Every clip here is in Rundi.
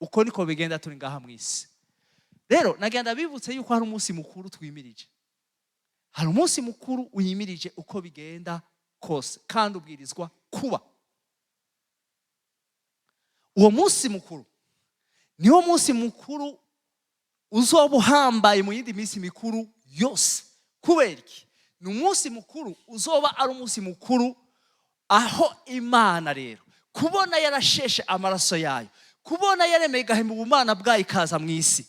Uko niko bigenda turi ngaha mu isi. Rero nagenda bibutse yuko hari umunsi mukuru twimirije, hari umunsi mukuru wimirije uko bigenda kose, kandi ubwirizwa kuba. Uwo munsi mukuru niwo munsi mukuru uzoba uhambaye mu yindi minsi mikuru yose. Kubera iki? Ni umunsi mukuru uzoba ari umunsi mukuru aho Imana rero kubona yarasheshe amaraso yayo, kubona yaremeye igahema ubumana bwayo, ikaza mu isi,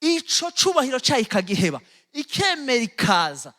ico cubahiro cyayo ikagiheba, ikemera ikaza.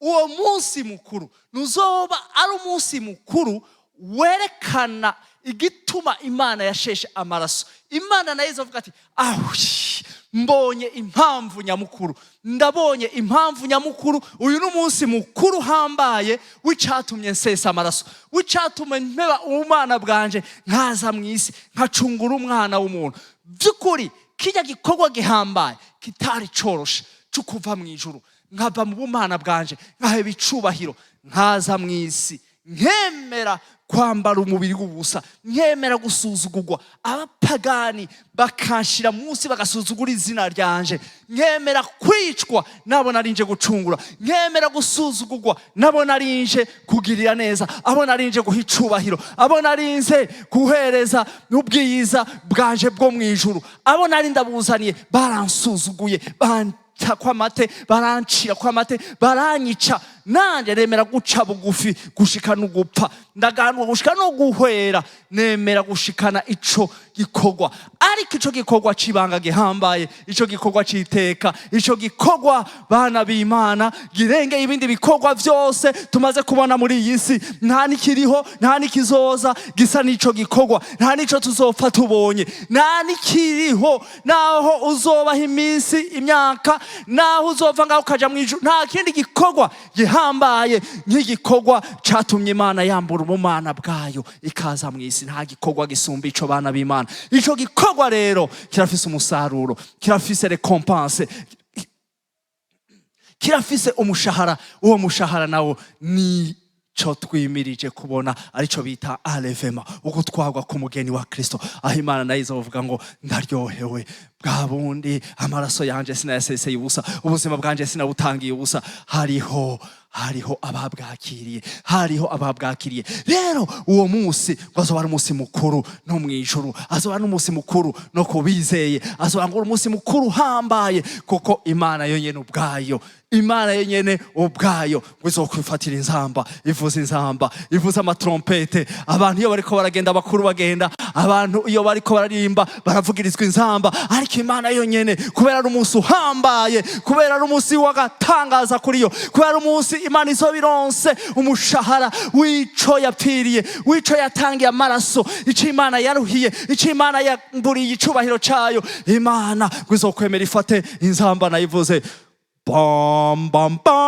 Uwo munsi mukuru ntuzoba ari umunsi mukuru werekana igituma Imana yasheshe amaraso. Imana nayo izovuga ati: "Ahwi, mbonye impamvu nyamukuru, ndabonye impamvu nyamukuru. Uyu ni umunsi mukuru uhambaye w'icatumye nsesa amaraso, w'icatumye mpeba ubumana bwanje, nkaza mu isi, nkacungura umwana w'umuntu." By'ukuri kijya gikorwa gihambaye kitari coroshe cyo kuva mu ijuru, nkava mu bumana bwanje, nkaheba icubahiro, nkaza mu isi, nkemera kwambara umubiri w'ubusa, nkemera gusuzugurwa, abapagani bakanshira munsi, bagasuzugura izina ryanje, nkemera kwicwa nabo narinje gucungura, nkemera gusuzugurwa nabo narinje kugirira neza, abo narinje guha icubahiro, abo narinze guhereza n'ubwiza bwanje bwo mu ijuru, abo nari ndabuzaniye baransuzuguye, banca kw'amate, barancira kw'amate, baranyica. Nanjye nemera guca bugufi gushika no gupfa, ndaganwa gushika no guhwera, nemera gushikana ico gikorwa. Ariko ico gikorwa c'ibanga gihambaye, ico gikorwa c'iteka, ico gikorwa, bana b'Imana, girengeye ibindi bikorwa vyose tumaze kubona muri iyi si, nta n'ikiriho, nta n'ikizoza gisa n'ico gikorwa, nta n'ico tuzopfa tubonye, nta n'ikiriho. Naho uzobaho iminsi, imyaka, naho uzova ngaho ukaja mu ijuru, nta kindi gikorwa gihambaye nk'igikorwa catumye Imana yambura ubumana bwayo ikaza mu isi. Nta gikorwa gisumba ico, bana b'Imana. Ico gikorwa rero kirafise umusaruro, kirafise récompense, kirafise umushahara. Uwo mushahara nawo nico twimirije kubona, arico bita enlèvement, ugutwarwa k'umugeni wa Kristo, aho Imana nayo izovuga ngo: "Ndaryohewe, bwa bundi amaraso yanje sinayaseseye ubusa, ubuzima bwanje sinabutangiye ubusa, hariho ababwakiriye, hariho ababwakiriye." Rero uwo munsi ngo azoba ari umunsi mukuru no mu ijuru, azoba ari umunsi mukuru no kubizeye, azoba ngo umunsi mukuru uhambaye, kuko Imana yonyene ubwayo, Imana yonyene ubwayo ngo izokwifatira inzamba, ivuza inzamba, ivuza amatrompete. Abantu iyo bariko baragenda, abakuru bagenda, abantu iyo bariko baririmba baravugirizwa inzamba. Ariko Imana yonyene, kubera ari umunsi uhambaye, kubera ari umunsi w'agatangaza kuri yo, kubera ari umunsi Imana izoba ironse umushahara w'ico yapfiriye, w'ico yatangiye amaraso, ico Imana yaruhiye, ico Imana yamburiye icubahiro cayo, Imana ngo izokwemera ifate inzamba nayivuze bam bam bam.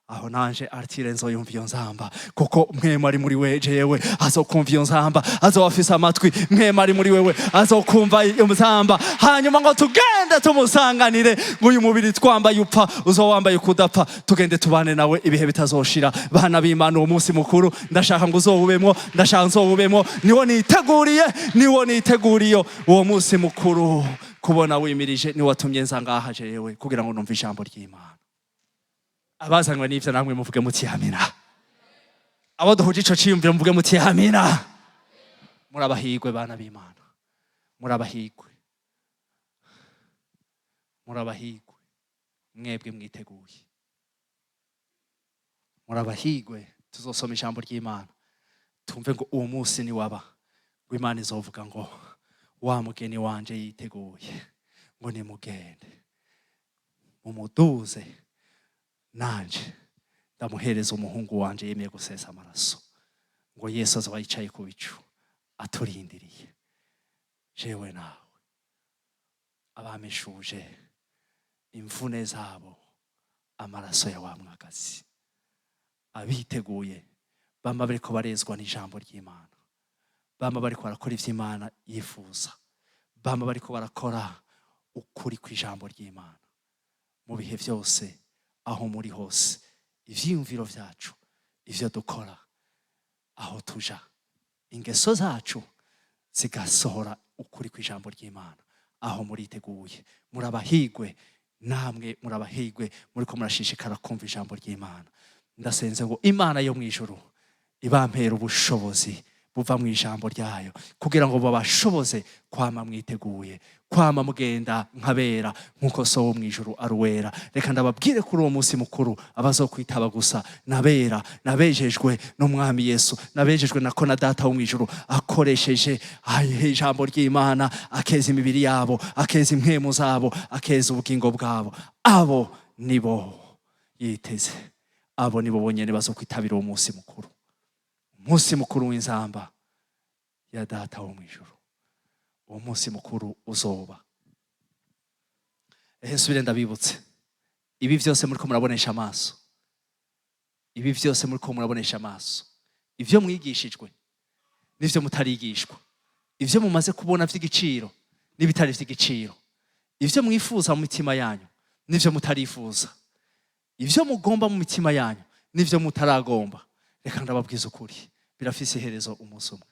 Aho nanje Artire nzoyumva iyo nzamba, kuko mwema ari muri we, jewe azokumva iyo nzamba, azoba afise amatwi. Mwema ari muri wewe azokumva iyo nzamba, hanyuma ngo tugende tumusanganire, ngo uyu mubiri twambaye upfa uzoba wambaye ukudapfa, tugende tubane nawe ibihe bitazoshira. Bana b'Imana, uwo munsi mukuru ndashaka ngo uzowubemwo, ndashaka nzowubemwo. Niwo niteguriye, niwo niteguriye uwo munsi mukuru kubona wimirije. Niwo watumye nza ngaha jewe kugira ngo numve ijambo ry'Imana. Abazanywe n'ivyo namwe muvuge muti: "Amina." Abo duhuje ico ciyumviro muvuge muti: "Amina." Murabahigwe, bana b'Imana, murabahigwe, murabahigwe mwebwe mwiteguye, murabahigwe. Tuzosoma ijambo ry'Imana tumve ngo uwo munsi niwaba, ngo Imana izovuga ngo: "Wa mugeni wanje yiteguye, ngo nimugende mumuduze, nanje ndamuhereza umuhungu wanje yemeye gusesa amaraso." Ngo Yesu azoba yicaye ku bicu aturindiriye jewe nawe, abameshuje imvune zabo amaraso ya wa mwagazi, abiteguye bama bariko barezwa n'ijambo ry'Imana, bama bariko barakora ivyo Imana yifuza, bama bariko barakora ukuri kw'ijambo ry'Imana mu bihe byose, aho muri hose, ivyiyumviro vyacu, ivyo dukora, aho tuja, Ingeso zacu zigasohora ukuri kw'ijambo ry'Imana. Aho muriteguye? Murabahigwe, namwe murabahigwe muriko murashishikara kumva ijambo ry'Imana. Ndasenze ngo Imana yo mu ijuru ibampera ubushobozi buva mu ijambo ryayo, kugira ngo babashoboze kwama mwiteguye, kwama mugenda nkabera nk'uko So wo mu ijuru ari uwera. Reka ndababwire, kuri uwo munsi mukuru abazokwitaba gusa nabera, nabejejwe n'Umwami Yesu, nabejejwe nako na Data wo mu ijuru akoresheje ijambo ry'Imana, akeza imibiri yabo, akeza impwemu zabo, akeza ubugingo bwabo. Abo nibo yiteze, abo nibo bonyene bazokwitabira uwo munsi mukuru, umunsi mukuru w'inzamba ya Data wo mu ijuru. Uwo munsi mukuru uzoba. Ehe, nsubire ndabibutse: ibi byose muriko murabonesha amaso, ibi byose muriko murabonesha amaso, ibyo mwigishijwe n'ibyo mutarigishwa, ibyo mumaze kubona by'igiciro n'ibitari by'igiciro, ibyo mwifuza mu mitima yanyu n'ibyo mutarifuza, ibyo mugomba mu mitima yanyu n'ibyo mutaragomba, reka ndababwiza ukuri, birafise iherezo umunsi umwe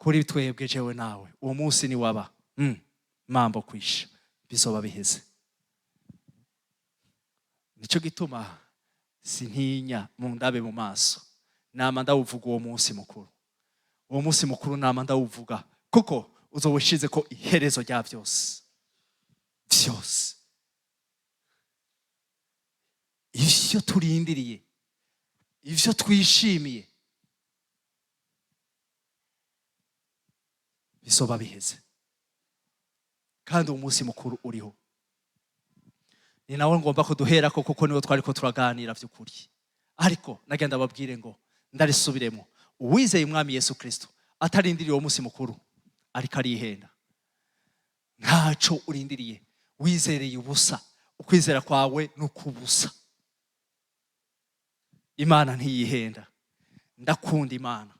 kuri twebwe, jewe nawe. Uwo munsi ni waba mambo kwisha, bizoba biheze. Nicyo gituma sintinya, mu ndabe mu maso, nama ndawuvuga uwo munsi mukuru. Uwo munsi mukuru nama ndawuvuga kuko uzoba ushize ko iherezo rya byose byose. Ivyo turindiriye, ivyo twishimiye, bizoba biheze. Kandi uwo munsi mukuru uriho, ni nawe ngomba kuduherako, kuko niwo twari ko turaganira by'ukuri. Ariko nagenda babwire ngo ndarisubiremo: uwizeye Umwami Yesu Kristo atarindiriye uwo munsi mukuru ariko arihenda. Ntaco urindiriye, wizereye ubusa, ukwizera kwawe ni ukubusa. Imana ntiyihenda. Ndakunda Imana,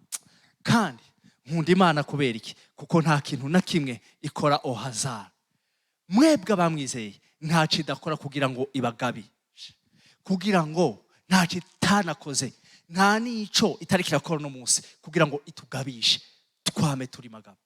kandi nkunda Imana kubera iki? Kuko nta kintu na kimwe ikora au hasard. Mwebwe abamwizeye, ntaco idakora kugira ngo ibagabi, kugira ngo, ntacyo itanakoze, nta n'ico itariko irakora uno munsi kugira ngo itugabishe twame turi magabo.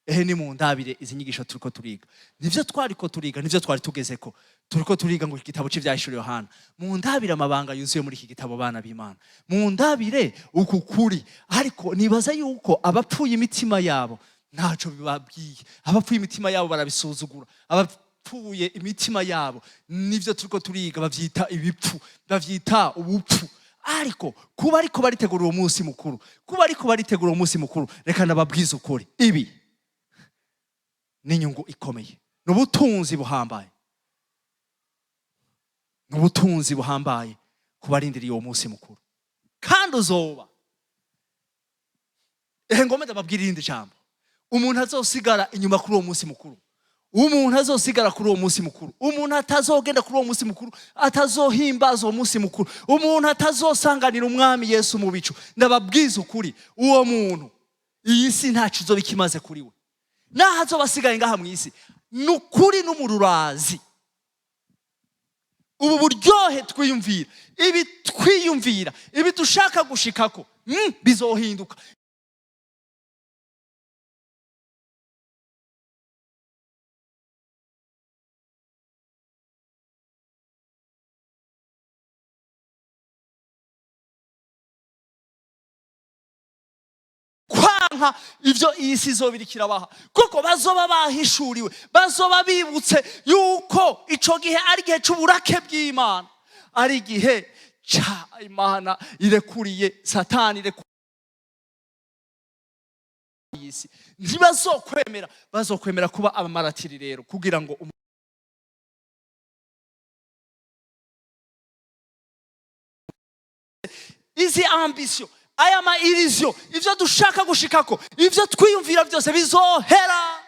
Ehe, ni mu ndabire izi nyigisho turiko turiga, nivyo twariko turiga, nivyo twari tugezeko. Turiko turiga ngo igitabo c'Ivyahishuriwe Yohana. Mu ndabire amabanga yuzuye muri iki gitabo, bana b'Imana, mu ndabire uku kuri. Ariko nibaza yuko abapfuye imitima yabo ntaco bibabwiye. Abapfuye imitima yabo barabisuzugura. Abapfuye imitima yabo nivyo turiko turiga bavyita ibipfu, bavyita ubupfu. Ariko kuba ariko baritegura uwo munsi mukuru, kuba ariko baritegura uwo munsi mukuru, reka ndababwize ukuri, ibi n'inyungu ikomeye, ni ubutunzi buhambaye, ni ubutunzi buhambaye ku barindiriye uwo munsi mukuru, kandi uzoba. Ehe, ngome ndababwira irindi jambo: umuntu azosigara inyuma kuri uwo munsi mukuru, umuntu azosigara kuri uwo munsi mukuru, umuntu atazogenda kuri uwo munsi mukuru, atazohimbaza uwo munsi mukuru, umuntu atazosanganira Umwami Yesu mu bicu, ndababwiza ukuri, uwo muntu iyi si ntaco izoba ikimaze kuri we. Naho azoba asigaye ngaha mu isi, ni ukuri n'umururazi. Ubu buryohe twiyumvira, ibi twiyumvira, ibi dushaka gushikako, bizohinduka. Kwanka ivyo iyi si izoba iriko irabaha, kuko bazoba bahishuriwe, bazoba bibutse yuko ico gihe ari igihe c'uburake bw'Imana, ari igihe ca Imana irekuriye Satani, irekuriye isi. Ntibazokwemera, bazokwemera kuba abamaratiri rero kugira ngo izi ambition, aya ma illusion, ivyo dushaka gushikako, ivyo twiyumvira byose bizohera.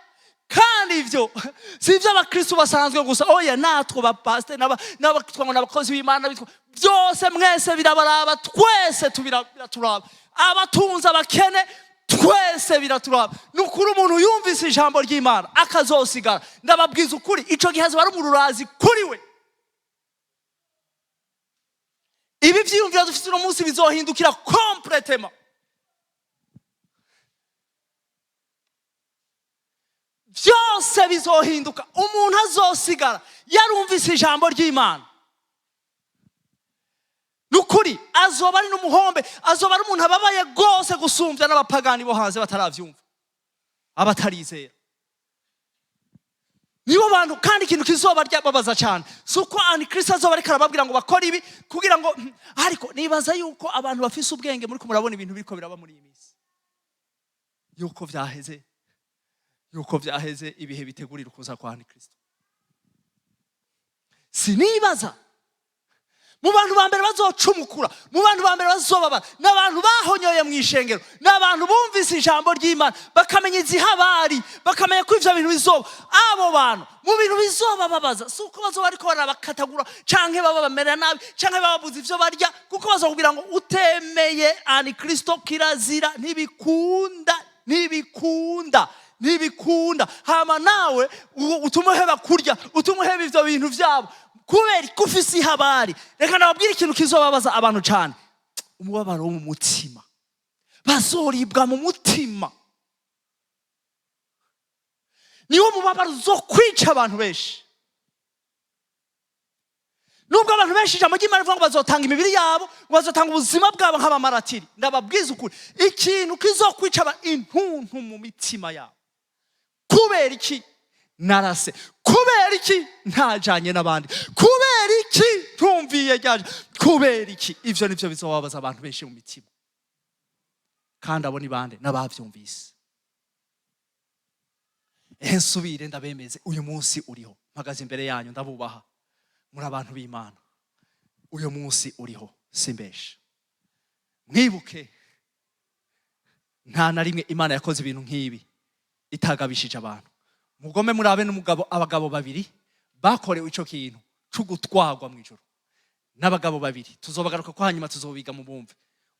Kandi ivyo si ivyo abakristo basanzwe gusa, oya, natwe bapasiteri n'abatwa ngo n'abakozi b'Imana bitwa byose, mwese birabaraba, twese biraturaba, abatunze, abakene, twese biraturaba. Ni ukuri, umuntu yumvise ijambo ry'Imana akazosigara, ndababwiza ukuri, ico gihe azoba ari umururazi kuri we. Ibi vyiyumviro dufite uno munsi bizohindukira complètement. Byose bizohinduka. Umuntu azosigara yarumvise ijambo ry'Imana, ni ukuri azoba ari n'umuhombe, azoba ari umuntu ababaye rwose gusumbya n'abapagani bo hanze batarabyumva, abatarizera. Nibo bantu. Kandi ikintu kizoba ryababaza cyane si uko Antikristo azoba ariko arababwira ngo bakore ibi kugira ngo, ariko nibaza yuko abantu bafise ubwenge muri ko murabona ibintu biriko biraba muri iyi minsi, yuko vyaheze, yuko vyaheze ibihe bitegurira ukuza kwa Antikristo. Sinibaza mu bantu ba mbere bazocumukura, mu bantu ba mbere bazobabara, ni abantu bahonyoye mu ishengero, ni abantu bumvise ijambo ry'Imana, bakamenya izihabari, bakamenya ko ivyo bintu bizoba. Abo bantu mu bintu bizobababaza si uko bazoba ariko barabakatagura canke baba bamera nabi canke bababuza ivyo barya, kuko bazokubwira ngo utemeye Antikristo kirazira, ntibikunda, ntibikunda, ntibikunda. Hama nawe utume uheba kurya, utume uheba ivyo bintu vyabo kubera ko ufise ihabari. Reka nababwire ikintu kizobabaza abantu cyane: umubabaro wo mu mutima. Bazoribwa mu mutima, niwo mubabaro uzokwica abantu benshi. Nubwo abantu benshi ijambo ry'Imana rivuga ngo bazotanga imibiri yabo, ngo bazotanga ubuzima bwabo nk'abamaratiri, ndababwiza ukuri, ikintu kizokwica intuntu mu mitima yabo: kubera iki narase? Kubera iki ntajanye n'abandi? Kubera iki ntumviye ryaje? Kubera iki? Ivyo nivyo bizobabaza abantu benshi mu mitima. Kandi abo ni bande? N'abavyumvise. Ehe, nsubire ndabemeze, uyu munsi uriho. Mpagaze imbere yanyu, ndabubaha, muri abantu b'Imana. Uyu munsi uriho, simbesha. Mwibuke, nta na rimwe Imana yakoze ibintu nk'ibi itagabishije abantu. Mugome murabe n'umugabo, abagabo babiri bakorewe ico kintu co gutwarwa mu ijoro, n'abagabo babiri tuzobagaruka ko hanyuma tuzobiga mu bumve.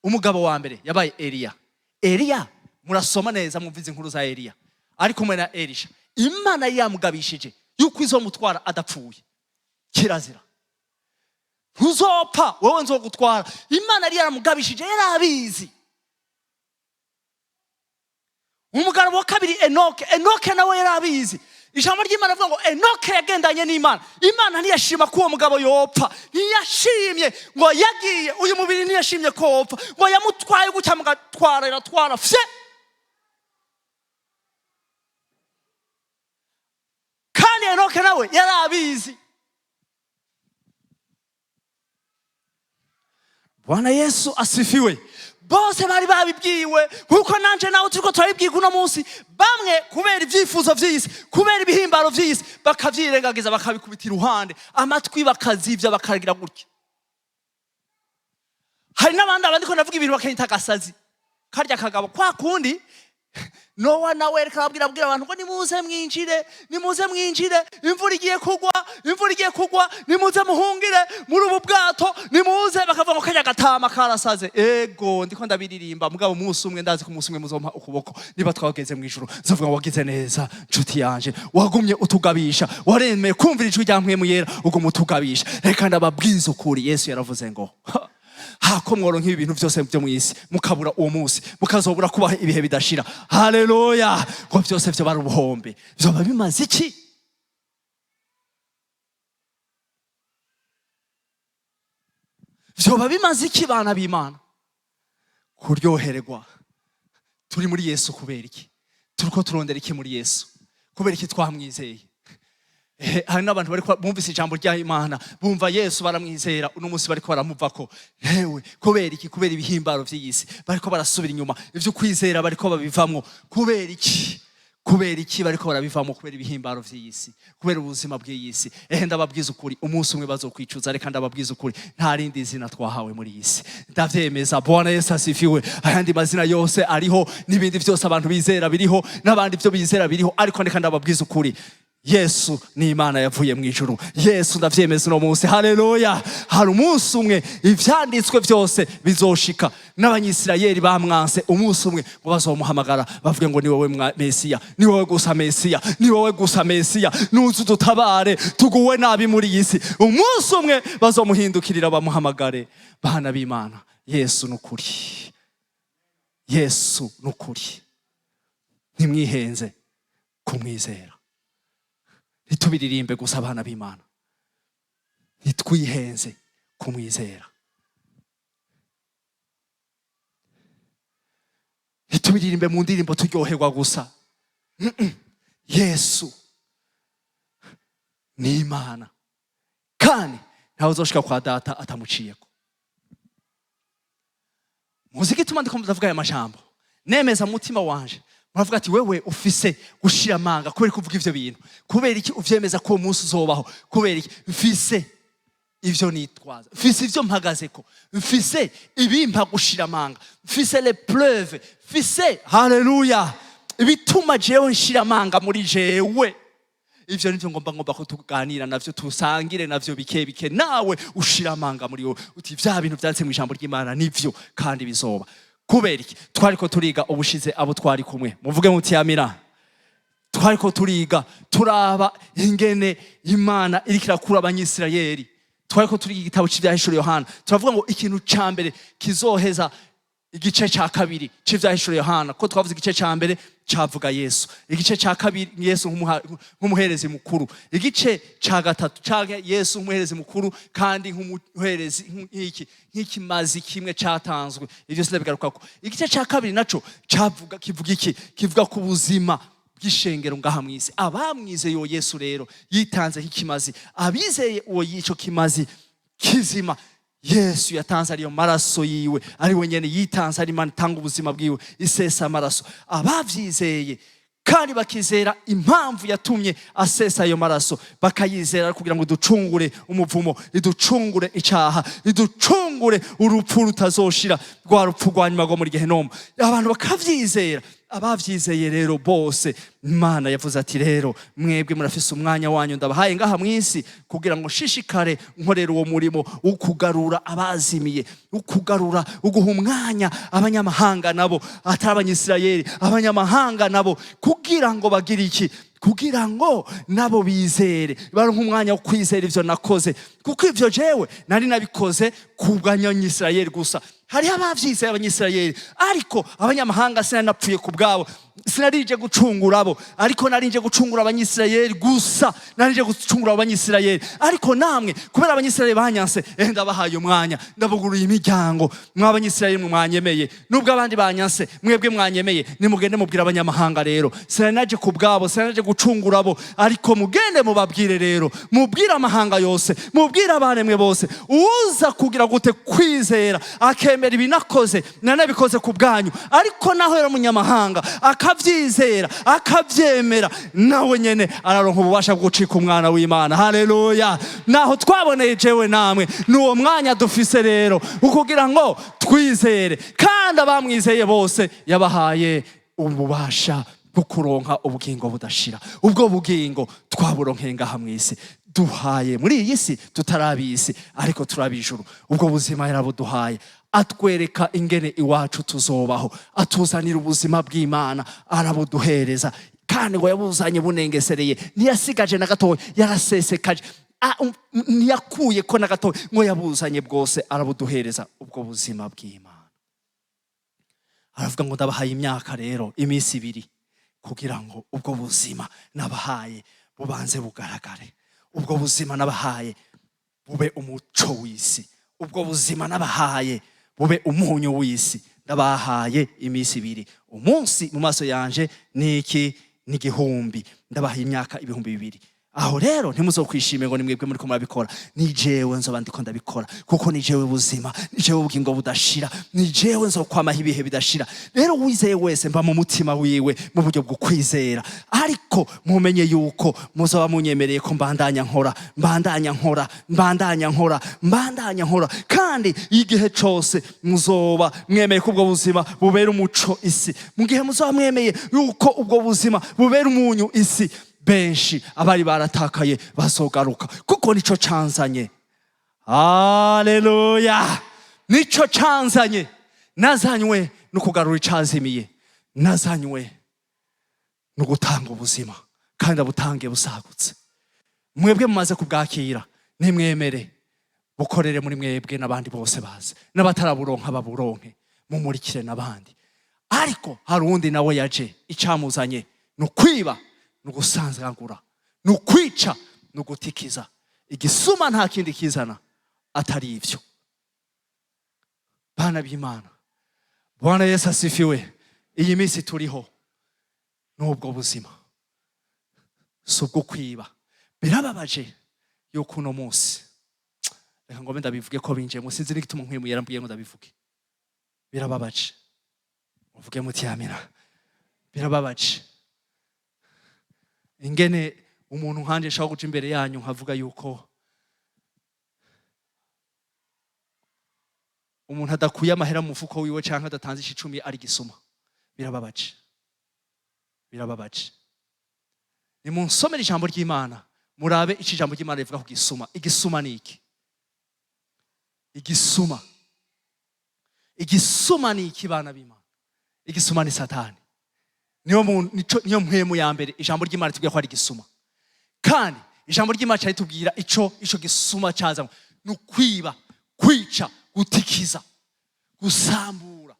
Umugabo wa mbere yabaye Eliya. Eliya, murasoma neza, mwumvize inkuru za Eliya ari kumwe na Elisha. Imana yamugabishije yuko izomutwara adapfuye. Kirazira, ntuzopfa wowe, nzogutwara. Imana yari yaramugabishije, yari abizi. Umugabo wa kabiri, Enoke. Enoke nawe yari abizi. Ijambo ry'Imana rivuga ngo Enoke yagendanye n'Imana. Imana ntiyashima ko uwo mugabo yopfa, ntiyashimye ngo yagiye uyu mubiri, ntiyashimye ko wopfa, ngo yamutwaye gutya, mugatwara, iratwara fye. Kandi Enoke nawe yari abizi. Bwana Yesu asifiwe. Bose bari babibwiwe nkuko nanje nawe turiko turabibwirwa uno munsi. Bamwe kubera ibyifuzo vy'isi, kubera ibihimbaro vy'isi, bakavyirengagiza, bakabikubita iruhande, amatwi bakazivya, bakagira gutya. Hari n'abandi, abandi ko ndavuga ibintu bakanyita agasazi, karya kagabo kwa kundi Nowa nawe reka ababwira, abwira abantu ngo nimuze mwinjire, nimuze mwinjire, imvura igiye kugwa, imvura igiye kugwa, nimuze muhungire muri ubu bwato, nimuze. Bakavuga ngo kajya gatama karasaze. Ego, ndiko ndabiririmba, mugabo umunsi umwe ndazi ko umunsi umwe muzompa ukuboko niba twageze mu ijuru. Nzovuga ngo wagize neza nshuti yanje, wagumye utugabisha, waremeye kumvira ijwi rya Mpwemu Yera, uguma utugabisha. Reka ndababwiza ukuri, Yesu yaravuze ngo hako mworonka ibi bintu byose byo mu isi, mukabura uwo munsi, mukazobura kubaho ibihe bidashira, haleluya, ngo byose byo bari ubuhombe, byoba bimaze iki? Byoba bimaze iki, bana b'Imana, kuryohererwa turi muri Yesu? Kubera iki turiko turondera iki muri Yesu? Kubera iki twamwizeye? Hari n'abantu bariko bumvise ijambo rya Imana, bumva Yesu, baramwizera, uno munsi bariko baramuvako. Hewe, kubera iki? Kubera ibihimbaro vy'isi, bariko barasubira inyuma, ivyo kwizera bariko babivamwo. Kubera iki? Kubera iki bariko barabivamo? Kubera ibihimbaro vy'isi, kubera ubuzima bw'iyi si. Ehe, ndababwiza ukuri, umunsi umwe bazokwicuza. Reka ndababwiza ukuri, nta rindi zina twahawe muri iyi si, ndavyemeza. Bwana Yesu asifiwe. Ayandi mazina yose ariho, n'ibindi vyose abantu bizera biriho, n'abandi ivyo bizera biriho, ariko reka ndababwiza ukuri, Yesu ni Imana yavuye mu ijuru. Yesu, ndavyemeza uno munsi, haleluya. Hari umunsi umwe ivyanditswe byose bizoshika, n'Abanyisirayeli bamwanse, umunsi umwe ngo bazomuhamagara bavuge ngo ni wowe Mesiya, ni wowe gusa Mesiya, ni wowe gusa Mesiya, nuze udutabare, tuguwe nabi muri iyi si. Umunsi umwe bazomuhindukirira bamuhamagare. Bana b'Imana, Yesu ni ukuri, Yesu ni ukuri. Ntimwihenze ku Kumwizera. Ntitubiririmbe gusa, abana b'Imana, ntitwihenze kumwizera. Ntitubiririmbe mu ndirimbo turyoherwa gusa. Yesu ni Imana, kandi ntawe uzoshika kwa Data atamuciyeko. Muzi igituma ndiko ndavuga aya majambo nemeza mutima wanje? Muravuga ati: "Wewe ufise gushira amanga kubera ko uvuga ivyo bintu. Kubera iki uvyemeza ko uwo munsi uzobaho? Kubera iki?" Mfise ivyo nitwaza, mfise ivyo mpagazeko, mfise ibimpa gushira amanga, mfise les preuves, mfise, haleluya, ibituma jewe nshira amanga muri jewe. Ivyo nivyo ngomba ko tuganira navyo, tusangire navyo bike bike, nawe ushira amanga muri wowe uti: "Vya bintu vyanditse mu ijambo ry'Imana nivyo kandi bizoba." Kubera iki? Twariko turiga ubushize, abo twari kumwe muvuge muti amina. Twariko turiga, turaba ingene Imana iriko irakura Abanyisirayeli. Twariko turiga igitabo c'Ivyahishuriwe Yohana. Turavuga ngo ikintu ca mbere kizoheza igice ca kabiri c'Ivyahishuriwe Yohana, ko twavuze igice ca mbere cavuga Yesu, igice ca kabiri Yesu nk'umuherezi mukuru, igice ca gatatu canke Yesu nk'umuherezi mukuru kandi nk'umuherezi, nk'iki, nk'ikimazi kimwe catanzwe. Ivyo sinabigarukako. Igice ca kabiri naco cavuga, kivuga iki? Kivuga ku buzima bw'ishengero ngaha mw'isi. Abamwizeye uwo Yesu rero yitanze nk'ikimazi, abizeye uwo yico kimazi kizima Yesu yatanze, ariyo maraso yiwe, ari we nyene yitanze, ari Imana itanga ubuzima bwiwe, isesa amaraso, abavyizeye kandi bakizera impamvu yatumye asesa ayo maraso, bakayizera kugira ngo iducungure umuvumo, iducungure icaha, iducungure urupfu rutazoshira, rwa rupfu rwa nyuma rwo muri gehenomu, abantu bakavyizera. Abavyizeye rero bose, Imana yavuze ati: "Rero mwebwe murafise umwanya wanyu ndabahaye ngaha mw'isi kugira ngo nshishikare nkorera uwo murimo wo kugarura abazimiye, wo kugarura, uguha umwanya abanyamahanga nabo atari Abanyisirayeli, abanyamahanga nabo, kugira ngo bagire iki? Kugira ngo nabo bizere, baronke umwanya wo kwizera ivyo nakoze, kuko ivyo jewe nari nabikoze ku bw'Abanyisirayeli gusa. Hariho abavyizeye Abanyisirayeli, ariko abanyamahanga sinari napfuye ku bwabo, sinarije gucungura abo, ariko narinje gucungura Abanyisirayeli gusa, narinje gucungura Abanyisirayeli. Ariko namwe, kubera Abanyisirayeli banyanse, ndabahaye umwanya, ndabuguruye imiryango. Mw'Abanyisirayeli mwe mwanyemeye, nubwo abandi banyanse, mwebwe mwanyemeye, nimugende mubwire abanyamahanga rero. Sinari naje ku bwabo, sinari naje gucungura abo, ariko mugende mubabwire rero, mubwire amahanga yose, mubwire abaremwe bose. Uza kugira gute? Kwizera, akemera ibinakoze, nanabikoze ku bwanyu. Ariko naho yari umunyamahanga, akabyizera, akabyemera, nawe nyene araronka ububasha bwo gucika umwana w'Imana. Haleluya! Naho twaboneye jewe namwe, ni uwo mwanya dufise rero ukugira ngo twizere. Kandi abamwizeye bose yabahaye ububasha bwo kuronka ubugingo budashira. Ubwo bugingo twaburonkeye ngaha mw'isi, duhaye muri iyi si, tutarabisi ariko turabijuru. Ubwo buzima yarabuduhaye, atwereka ingene iwacu tuzobaho, atuzanira ubuzima bw'Imana, arabuduhereza, kandi ngo yabuzanye bunengesereye, ntiyasigaje na gatoya, yarasesekaje. Ntiyakuye ko na gatoya, ngo yabuzanye bwose, arabuduhereza ubwo buzima bw'Imana. Aravuga ngo: "Ndabahaye imyaka rero, iminsi 2, kugira ngo ubwo buzima nabahaye bubanze bugaragare, ubwo buzima nabahaye bube umuco w'isi, ubwo buzima nabahaye bube umunyu w'isi. Ndabahaye iminsi 2. Umunsi mu maso yanje ni iki? Ni 1000. Ndabahaye imyaka 2000. Aho rero ntimuzokwishime ngo ni mwebwe muriko murabikora, ni jewe nzoba ndiko ndabikora, kuko ni jewe buzima, ni jewe ubugingo budashira, ni jewe nzokwamaho ibihe bidashira. Rero uwizeye wese mba mu mutima wiwe mu buryo bwo kwizera. Ariko mumenye yuko muzoba munyemereye ko mbandanya nkora, mbandanya nkora, mbandanya nkora, mbandanya nkora. Kandi igihe cose muzoba mwemeye ko ubwo buzima bubera umuco isi, mu gihe muzoba mwemeye yuko ubwo buzima bubera umunyu isi, benshi abari baratakaye bazogaruka, kuko nico canzanye." Haleluya! Nico canzanye. Nazanywe no kugarura icazimiye, nazanywe no gutanga ubuzima, kandi abutange busagutse. Mwebwe mumaze kubwakira, nimwemere bukorere muri mwebwe, n'abandi bose baze, n'abataraburonka baburonke, mumurikire n'abandi. Ariko hari uwundi nawe yaje, icamuzanye ni ukwiba. Ni ugusanzagura, ni ukwica, ni ugutikiza. Igisuma nta kindi kizana atari ibyo. Bana b'Imana, Bwana Yesu asifiwe. Iyi minsi turiho n'ubwo buzima si ubwo kwiba. Birababaje yuko uno munsi, reka ngombe ndabivuge ko binjiyemo, sinzi n'igituma nkwimuye, yarambwiye ngo ndabivuge. Birababaje, muvuge muti amina. Birababaje ingene umuntu nkanje nshobora guca imbere yanyu nkavuga yuko umuntu adakuye amahera mu mufuko wiwe canke adatanze icumi ari gisuma. Birababaje, birababaje. Nimunsomere ijambo ry'Imana, murabe ico ijambo ry'Imana rivuga ku gisuma. Igisuma ni iki? Igisuma, igisuma ni iki, bana b'Imana? Igisuma ni Satani. Niyo niyo mpwemu ya mbere ijambo ry'Imana ritubwira ko ari igisuma. Kandi ijambo ry'Imana ritubwira ico gisuma cazanywe ni ukwiba, kwica, gutikiza, gusambura.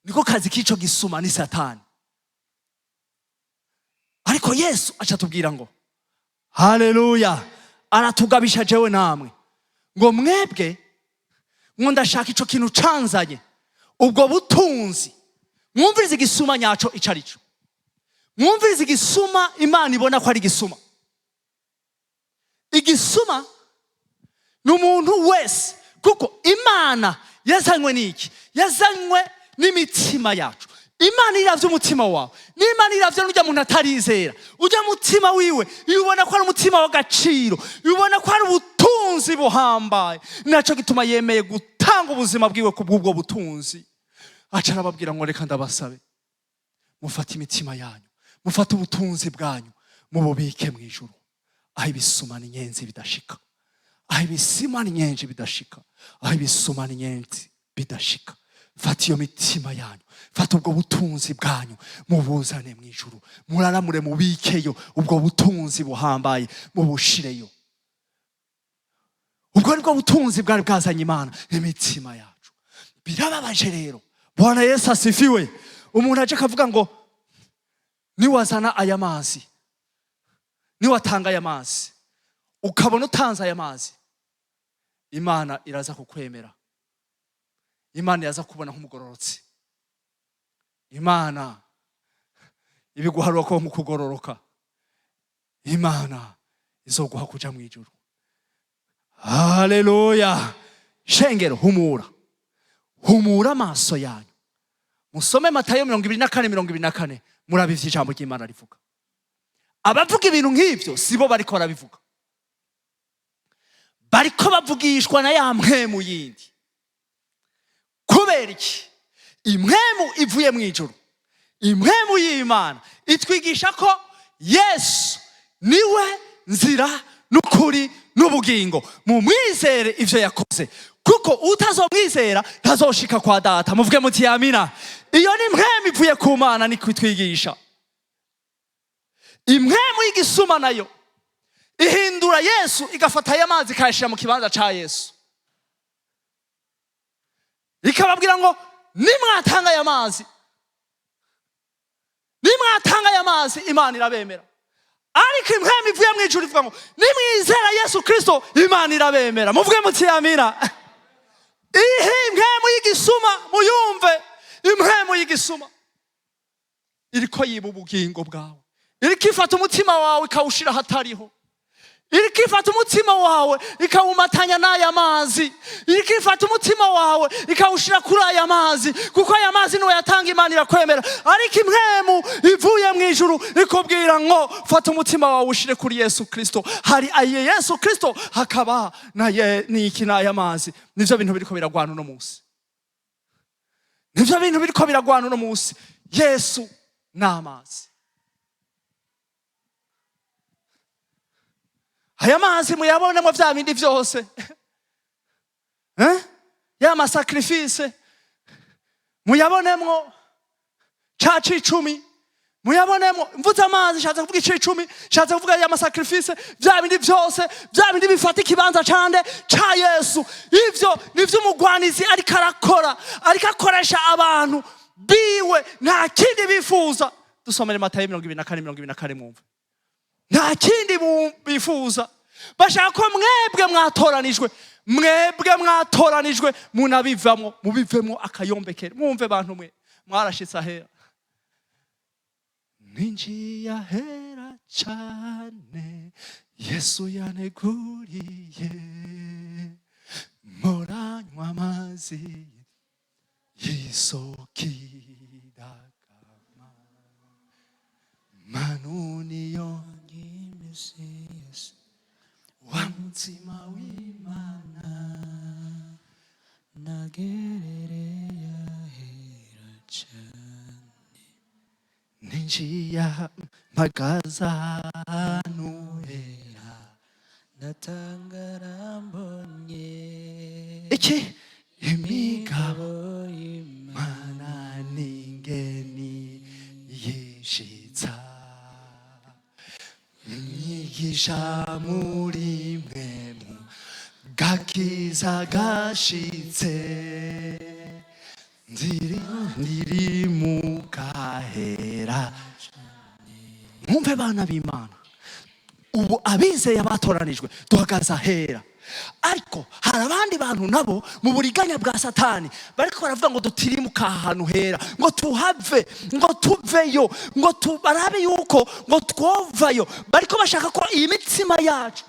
Niko kazi k'ico gisuma, ni Satani. Ariko Yesu aca atubwira ngo haleluya, aratugabisha jewe namwe ngo mwebwe ngo ndashaka ico kintu canzanye, ubwo butunzi. Mwumvirize igisuma nyaco ico arico. Mwumvirize igisuma Imana ibona ko ari igisuma. Igisuma ni umuntu wese, kuko Imana yazanywe n'iki? Yazanywe n'imitima yacu. Imana iravye umutima wawe, n'Imana iravye n'urya muntu atarizera, urya mutima wiwe iyo ubona ko ari umutima w'agaciro, iyo ubona ko ari ubutunzi buhambaye. Naco gituma yemeye gutanga ubuzima bwiwe ku bw'ubwo butunzi. Aca arababwira ngo reka ndabasabe mufate imitima yanyu, mufate ubutunzi bwanyu, mububike mu ijuru, aho ibisuma n'inyenzi bidashika, aho ibisima n'inyenzi bidashika, aho ibisuma n'inyenzi bidashika. Fata iyo mitima yanyu, fata ubwo butunzi bwanyu, mubuzane mu ijuru, muraramure, mubikeyo ubwo butunzi buhambaye, mubushireyo. Ubwo nibwo butunzi bwari bwazanye Imana, imitima yacu. Birababaje rero. Bwana Yesu asifiwe. Umuntu aje akavuga ngo niwazana aya mazi, niwatanga aya mazi, ukabona utanze aya mazi, Imana iraza kukwemera, Imana iraza kubona nk'umugororotsi, Imana ibiguharura ko nk'ukugororoka, Imana izoguha kuja mu ijuru. Haleluya! Shengero, humura, humura amaso yanyu, musome Matayo 24:24, murabe ivyo ijambo ry'Imana rivuga. Abavuga ibintu nk'ivyo sibo bariko barabivuga, bariko bavugishwa na ya mpwemu yindi. Kubera iki? Impwemu ivuye mu ijuru, impwemu y'Imana itwigisha ko Yesu niwe nzira n'ukuri n'ubugingo. Mumwizere ivyo yakoze, kuko utazomwizera ntazoshika kwa Data. Muvuge muti amina. Iyo ni impwemu ivuye ku Mana, niko itwigisha. Impwemu y'igisuma nayo ihindura Yesu, igafata aya mazi ikayashyira mu kibanza ca Yesu, ikababwira ngo nimwatanga aya mazi, nimwatanga aya mazi, Imana irabemera. Ariko impwemu ivuye mu ijuru ivuga ngo nimwizera Yesu Kristo, Imana irabemera. Muvuge muti amina. Ihe impwemu y'igisuma muyumve. Impwemu y'igisuma iriko yiba ubugingo bwawe, iriko ifata umutima wawe ikawushira ahatariho, iriko ifata umutima wawe ikawumatanya n'aya mazi, iriko ifata umutima wawe ikawushira kuri aya mazi, kuko aya mazi niwe yatanga, Imana irakwemera. Ariko impwemu ivuye mu ijuru ikubwira ngo fata umutima wawe ushire kuri Yesu Kristo. Hari aye Yesu Kristo, hakaba naye n'iki? N'aya mazi. Nivyo bintu biriko biragwana uno munsi, nivyo bintu biriko biragwana uno munsi, Yesu n'amazi. Aya mazi muyabonemo vya bindi vyose, eh? Ya ma sacrifice muyabonemo, ca c'icumi muyabonemo. Mvuze amazi nshatse kuvuga icicumi, nshatse kuvuga ya ma sacrifice, vya bindi vyose, vya bindi bifata ikibanza cande? Ca Yesu. Ivyo nivyo umugwanizi ariko arakora, ariko akoresha abantu biwe, nta kindi bifuza. Dusomere Matayo 24, 24, mwumve. Nta kindi bifuza, bashaka ko mwebwe mwatoranijwe, mwebwe mwatoranijwe, munabivamo, mubivemo akayombekere. Mwumve bantu mwe mwarashitse ahera. Ninjiye ahera cane Yesu yaneguriye, muranywa amazi y'isoko idakama, manuniyo wa mutsima w'Imana. Nagerereye ahera cane. Ninjiye mpagaze ahantu hera. Ndatangara mbonye iki imigabo imigabo y'Imana. Mana n'ingeni yishitsa mwigisha muri mwemu gakiza gashitse, ndiri ndiri mu kahera. Mwumve bana b'Imana, ubu abizeye batoranijwe duhagaze ahera, ariko hari abandi bantu nabo mu buriganya bwa Satani bariko baravuga ngo dutirimuka ahantu hera, ngo tuhave, ngo tuveyo, ngo barabe yuko ngo twovayo. Bariko bashaka ko iyi mitsima yacu,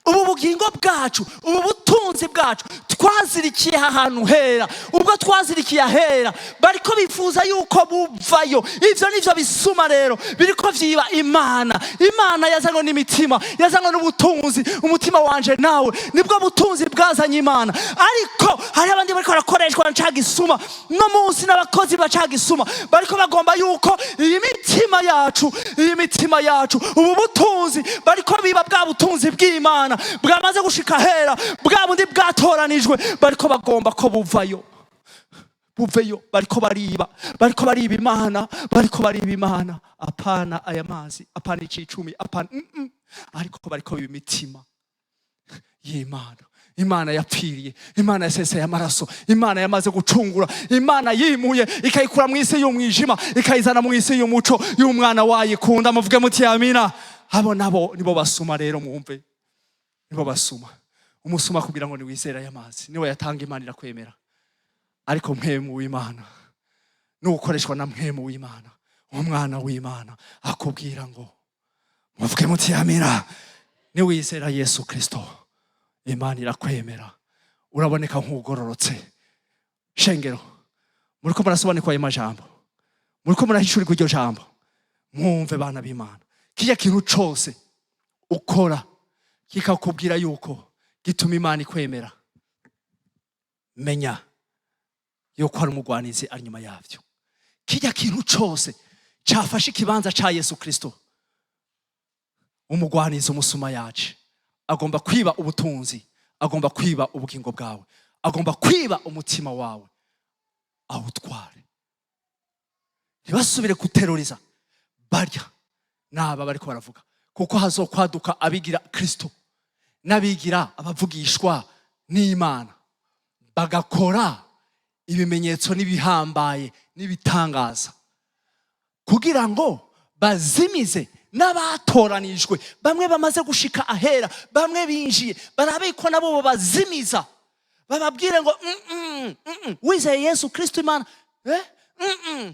ubu bugingo bwacu, ubu butunzi bwacu twazirikiye ahantu hera, ubwo twazirikiye ahera, bariko bifuza yuko buvayo. Ivyo nivyo bisuma rero biriko vyiba Imana. Imana yazanywe n'imitima, yazanywe n'ubutunzi. Umutima wanje nawe nibwo butunzi bwazanye Imana. Ariko hari abandi bariko barakoreshwa na ca gisuma no munsi, n'abakozi ba ca gisuma bariko bagomba yuko iyi mitima yacu, iyi mitima yacu, ubu butunzi, bariko biba bwa butunzi bw'Imana bwamaze gushika hera, bwa bundi bwatoranijwe. Bariko bagomba ko buvayo, buveyo. Bariko bariba, bariko bariba Imana, bariko bariba Imana. Apana aya mazi, apana icicumi, apana. Ariko bariko biba imitima y'Imana, Imana yapfiriye, Imana yaseseye amaraso, Imana yamaze gucungura, Imana yimuye ikayikura mu isi y'umwijima ikayizana mu isi y'umuco y'umwana wayikunda. Muvuge muti amina. Abo nabo nibo basuma rero, mwumve, nibo basuma. Umusuma kugira ngo niwizere aya mazi, niwe yatanga, Imana irakwemera. Ariko mpwemu w'Imana nugukoreshwa na mpwemu w'Imana, umwana w'Imana akubwira ngo muvuge muti amina. Niwizera Yesu Kristo, Imana irakwemera, uraboneka nk'ugororotse. Shengero, muriko murasobanukirwa ayo majambo? Muriko murahishurirwa iryo jambo? Mwumve bana b'Imana, kirya kintu cose ukora kikakubwira yuko gituma Imana ikwemera, menya yuko hari umugwanizi ari inyuma yavyo. Kirya kintu cose cafashe ikibanza ca Yesu Kristo, umugwanizi, umusuma yaje agomba kwiba ubutunzi, agomba kwiba ubugingo bwawe, agomba kwiba umutima wawe awutware. Ntibasubire guteroriza barya naba bariko baravuga, kuko hazokwaduka abigira Kristo n'abigira abavugishwa n'Imana, bagakora ibimenyetso n'ibihambaye n'ibitangaza kugira ngo bazimize n'abatoranijwe, bamwe bamaze gushika ahera, bamwe binjiye, barabe ko nabo babazimiza, bababwire ngo wizeye Yesu Kristo Imana eh?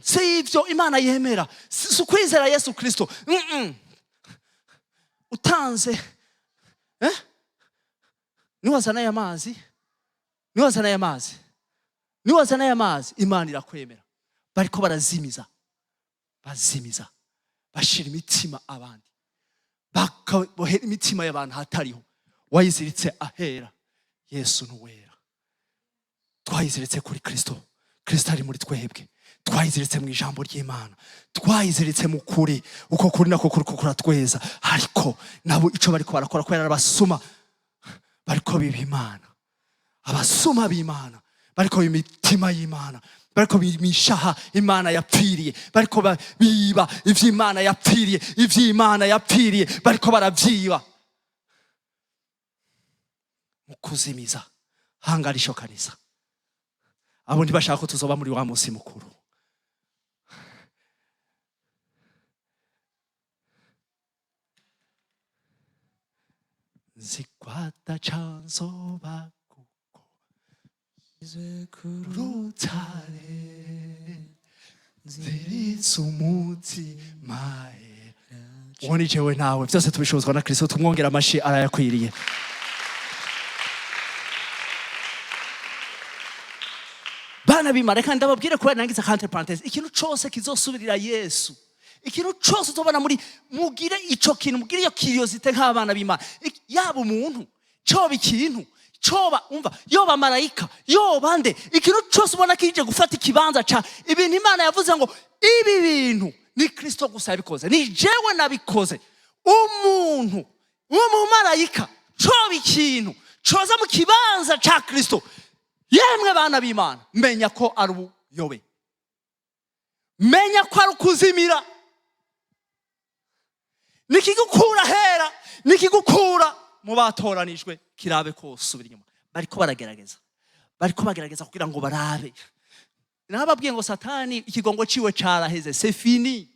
Si ivyo Imana yemera, si ukwizera Yesu Kristo. Utanze eh? Niwazana aya mazi, niwazana aya mazi, niwazana aya mazi, Imana irakwemera. Bariko barazimiza, bazimiza, bashira imitima abandi, bakabohera imitima y'abantu hatariho. Wayiziritse ahera, Yesu nuwera. Twayiziritse kuri Kristo, Kristo ari muri twebwe. Twayiziritse mu ijambo ry'Imana, twayiziritse mu kuri. Uko kuri nako kuri ko kuratweza. Ariko nabo ico bariko barakora, kubera abasuma, bariko biba Imana, abasuma b'Imana, bariko biba imitima y'Imana, bariko bimishaha Imana yapfiriye, bariko biba ivy'Imana yapfiriye, ivy'Imana yapfiriye bariko baravyiba mu kuzimiza hangarisho kanisa. Abo ntibashaka ko tuzoba muri wa munsi mukuru. Nzikwata canzoba kuko Izwe rutare nziritse umutima. Uwo ni jewe nawe, byose tubishobozwa na Kristo. Tumwongera amashi, arayakwiriye. Bana b'Imana, reka ndababwire, kubera nangize entre parenthèse, ikintu cose kizosubirira Yesu, ikintu cose uzobona muri, mugire ico kintu, mugire iyo curiosité nk'abana b'Imana. Yaba umuntu, coba ikintu, coba, umva, yoba marayika, yoba nde, ikintu cose ubona kije gufata ikibanza ca ibintu Imana yavuze ngo ibi bintu ni Kristo gusa yabikoze, ni jewe nabikoze, umuntu, umumarayika, coba ikintu coza mu kibanza ca Kristo, yemwe bana b'Imana, menya ko ari ubuyobe, menya ko ari ukuzimira. Nikigukura hera, nikigukura mu batoranijwe, kirabe ko usubira inyuma. Bariko baragerageza, bariko bagerageza kugira ngo barabe. Nababwiye ngo Satani ikigongo ciwe caraheze, c'est fini,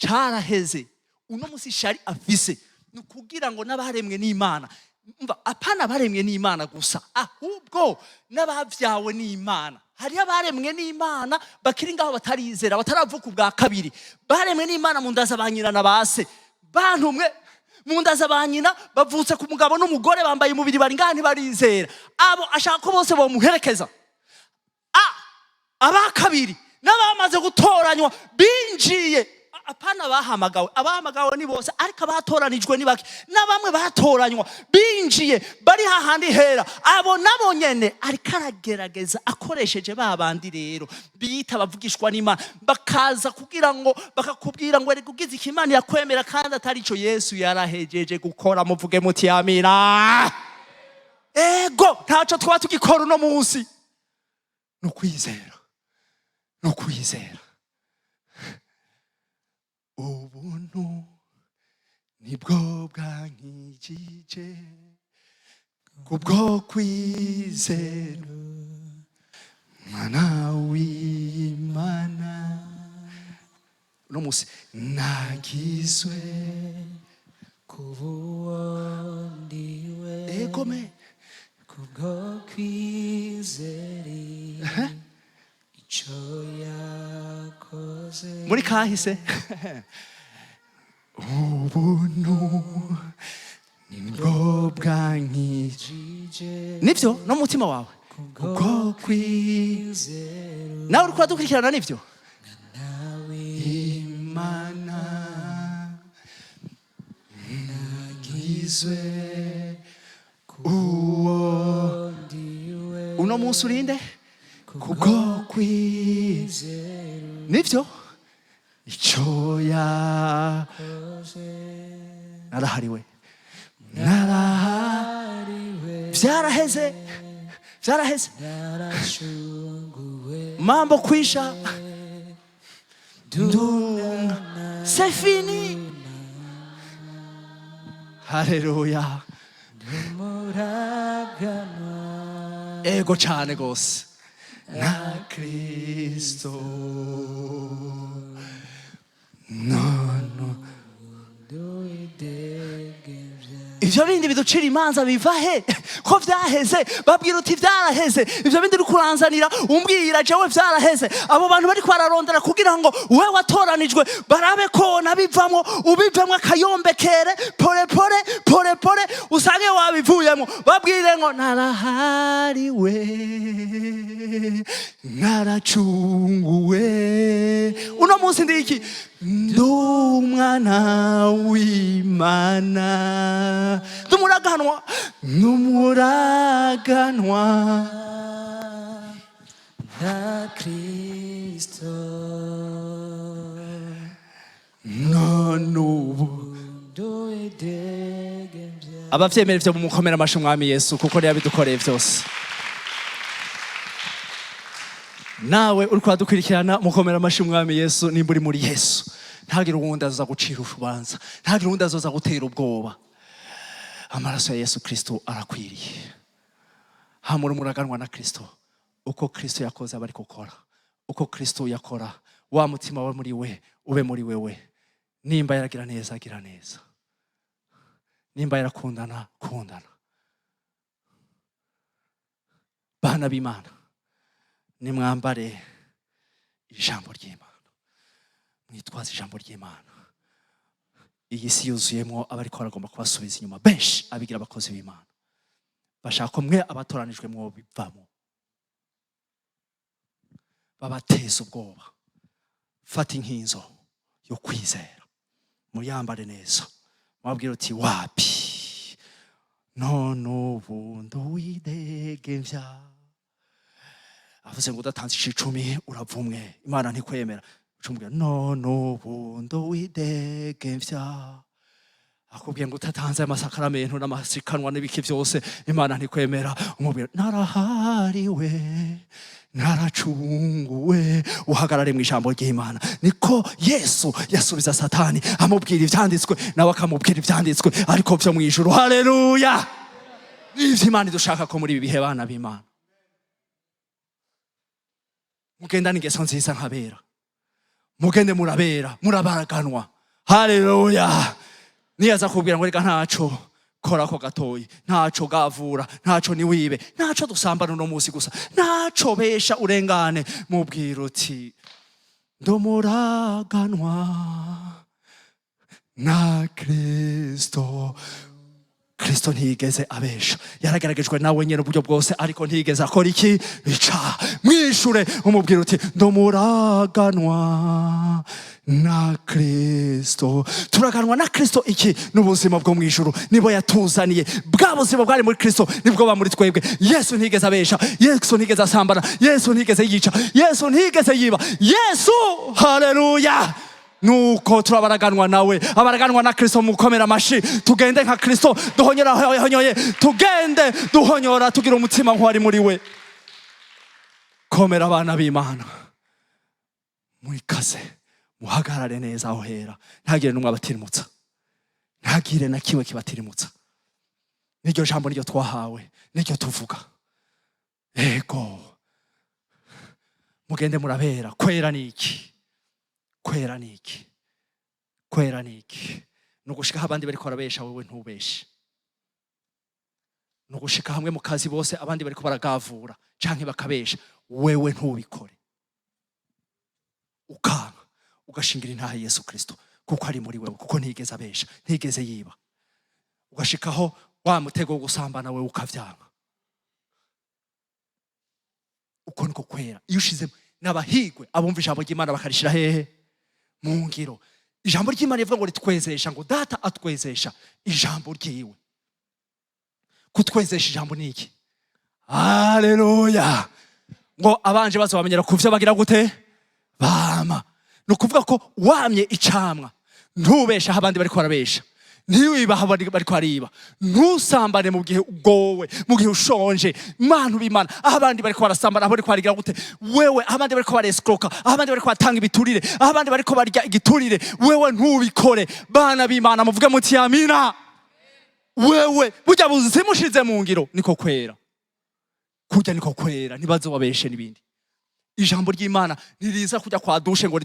caraheze. Uno musi shari afise ni ukugira ngo n'abaremwe n'Imana, umva, apana abaremwe n'Imana gusa, ahubwo n'abavyawe n'Imana. Hariyo abaremwe n'Imana bakiri ngaho, batarizera, bataravuka ubwa kabiri, baremwe n'Imana mu nda za ba nyina na ba se. Bantumwe mu nda za ba nyina, bavutse ku mugabo n'umugore, bambaye umubiri, bari ngaha, ntibarizera. Abo ashaka ko bose bomuherekeza. Aba kabiri n'abamaze gutoranywa binjiye. Apana abahamagawe, abahamagawe ni bose, ariko abatoranijwe ni bake. Na bamwe batoranywa binjiye bari hahandi hera, abo nabo nyene ariko aragerageza akoresheje ba bandi rero biyita abavugishwa n'Imana, bakaza kugira ngo bakakubwira ngo erega ugize ikimana yakwemera, kandi atari ico Yesu yarahejeje gukora. Muvuge muti amina. Ego, ntaco twaba tugikora uno munsi, ni ukwizera, ni ukwizera. Ubuntu nibwo bwankijije kubwo kwizera Mwana w'Imana. Uno munsi nagizwe Kuba uwo ndiwe egome kubwo kwizera icyo yakoze. Muri kahise, ubuntu nibwo bwankijije. Jije. Nibyo, no mu mutima wawe, kubwo kwizera. Nawe uriko uradukurikirana, nibyo? Nawe. Imana, nagizwe uwo ndiwe. Uno munsi urinde kubwo kwizera, nibyo, icyo ya narahariwe, narahariwe, byaraheze, byaraheze. Naracunguwe. Mambo kwisha. Ndunga, c'est fini. Haleluya. Muraganwa. Ego cyane gose na Kristo nono. Duidegembya. Ivyo bindi biducira imanza biva he ko vyaheze? Babwira uti vyaraheze. Ivyo bindi uri kuranzanira umbwira jewe, vyaraheze. Abo bantu bariko bararondera kugira ngo we watoranijwe barabe ko nabivamwo, ubivemwo akayombekere, pole pole pole pole, usange wabivuyemo. Babwire ngo narahariwe, naracunguwe. Uno munsi ndi iki? Ndi umwana w'Imana, ndi umuraganwa, n'umuraganwa Na Kristo. None ubu Duidegembya. Abavyemera ivyo, mumukomera amashi Umwami Yesu, kuko niyo yabidukoreye byose. Nawe uriko uradukurikirana, mukomera amashi Umwami Yesu. Nimba uri muri Yesu, ntagire uwundi azoza gucira urubanza, ntagire uwundi azoza gutera ubwoba. Amaraso ya Yesu Kristo arakwiriye. Hamura umuraganwa na Kristo. Uko Kristo yakoze aba ariko ukora, uko Kristo yakora, wa mutima we muri we ube muri wewe. Nimba yaragira neza, agira neza. Nimba yarakundana, kundana. Bana b'Imana, nimwambare ijambo ry'Imana, mwitwaze ijambo ry'Imana. Iyi si yuzuyemo abariko baragomba kubasubiza inyuma benshi, abigira abakozi b'Imana, bashaka ko mwe abatoranijwe mwobivamo, babateza ubwoba. Fata inkinzo yo kwizera, muyambare neza, mubabwire uti: "Wapi, none ubu nduwidegemvya." Avuze ngo udatanze icicumi uravumwe, Imana ntikwemera, ucumubwira: "None ubu nduwidegemvya." Akubwiye ngo utatanze amasakaramentu n'amasikanwa n'ibiki byose, Imana ntikwemera, umubwira: "Narahariwe, naracunguwe." Uhagarare mu ijambo ry'Imana. Niko Yesu yasubiza Satani, amubwira ibyanditswe, nawe akamubwira ibyanditswe, ariko byo mu ijuru. Haleluya! N'ivyo Imana idushaka ko muri ibi bihe, bana b'Imana, mugendane ingeso nziza nk'abera, mugende murabera, murabaraganwa. Haleluya! Niyaza kubwira ngo reka ntaco kora ko gatoyi, ntaco gavura, ntaco niwibe, ntaco dusambana uno musi gusa, ntaco besha urengane, mubwira uti: "Ndumuraganwa na Kristo." Kristo ntiyigeze abesha, yarageragejwe nawe nyene uburyo bwose, ariko ntiyigeze akora iki? Ica. Mwishure, umubwira uti: "Ndumuraganwa na Kristo." Turaganwa na Kristo iki? N'ubuzima bwo mu ijuru, nibo yatuzaniye. Bwa buzima bwari muri Kristo nibwo ba muri twebwe. Yesu ntiyigeze abesha, Yesu ntiyigeze asambana, Yesu ntiyigeze yica, Yesu ntiyigeze yiba. Yesu, haleluya! Nuko turabaraganwa nawe. Abaraganwa na Kristo, mukomera amashi. Tugende nka Kristo, duhonyora aho yahonyoye, tugende duhonyora, tugira umutima nk'uwari muri we. Komera, abana b'Imana, mwikaze, muhagarare neza aho hera, ntagire n'umwe abatirimutsa, ntagire na kimwe kibatirimutsa. N'iryo jambo niryo twahawe, niryo tuvuga. Ego, mugende murabera. Kwera ni iki? Kwera ni iki? Kwera ni iki? Ni ugushika aho abandi bariko barabesha, wewe ntubeshe. Ni ugushika hamwe mu kazi bose abandi bariko baragavura canke bakabesha, wewe ntubikore, ukanka, ugashingira intahe Yesu Kristo, kuko ari muri wewe, kuko ntiyigeze abesha, ntiyigeze yiba. Ugashikaho wa mutego wo gusambana, wewe ukavyanga. Uko niko kwera. Iyo ushizemo n'abahigwe abumva ijambo ry'Imana bakarishira hehe? Mu ngiro. Ijambo ry'Imana rivuga ngo ritwezesha, ngo Data atwezesha ijambo ryiwe. Kutwezesha ijambo ni iki? Haleluya! Ngo abanje bazobamenyera ku vyo bagira gute? Bama. Ni ukuvuga ko wamye icamwa, ntubeshe aho abandi bariko barabesha, ntiwibe aho abandi bariko bariba, ntusambane mu gihe ugowe, mu gihe ushonje. Mantu b'Imana, aho abandi bariko barasambana, aho bariko barigira gute, wewe, aho abandi bariko baresikoka, aho abandi bariko batanga ibiturire, aho abandi bariko barya igiturire, wewe ntubikore. Bana b'Imana, muvuge muti amina. Wewe burya buzima ushize mu ngiro, niko kwera. Kurya niko kwera. Ntibazobabeshe n'ibindi. Ijambo ry'Imana ntiriza kujya kwa dushe ngo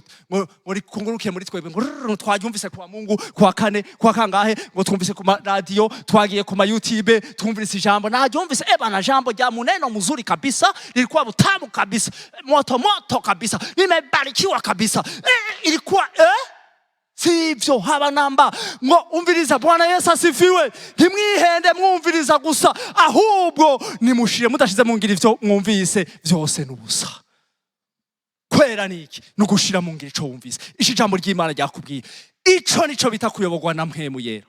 rikunguruke muri twebwe, ngo rrrr, twaryumvise kwa Mungu, kwa kane, kwa kangahe, ngo twumvise ku maradiyo, twagiye ku ma YouTube, twumvise ijambo, naryumvise bana, jambo rya muneno mzuri kabisa, lilikuwa butamu kabisa, moto moto kabisa, nimebarikiwa kabisa, ilikuwa sivyo haba namba. Ngo umviriza, Bwana Yesu asifiwe. Ntimwihende mwumviriza gusa, ahubwo nimushire, mudashize mu ngiro ivyo mwumvise vyose n'ubusa. Kwera ni iki? Ni ugushira mu ngiro ico wumvise, ico ijambo ry'Imana ryakubwiye. Ico nico bita kuyoborwa na Mpwemu Yera.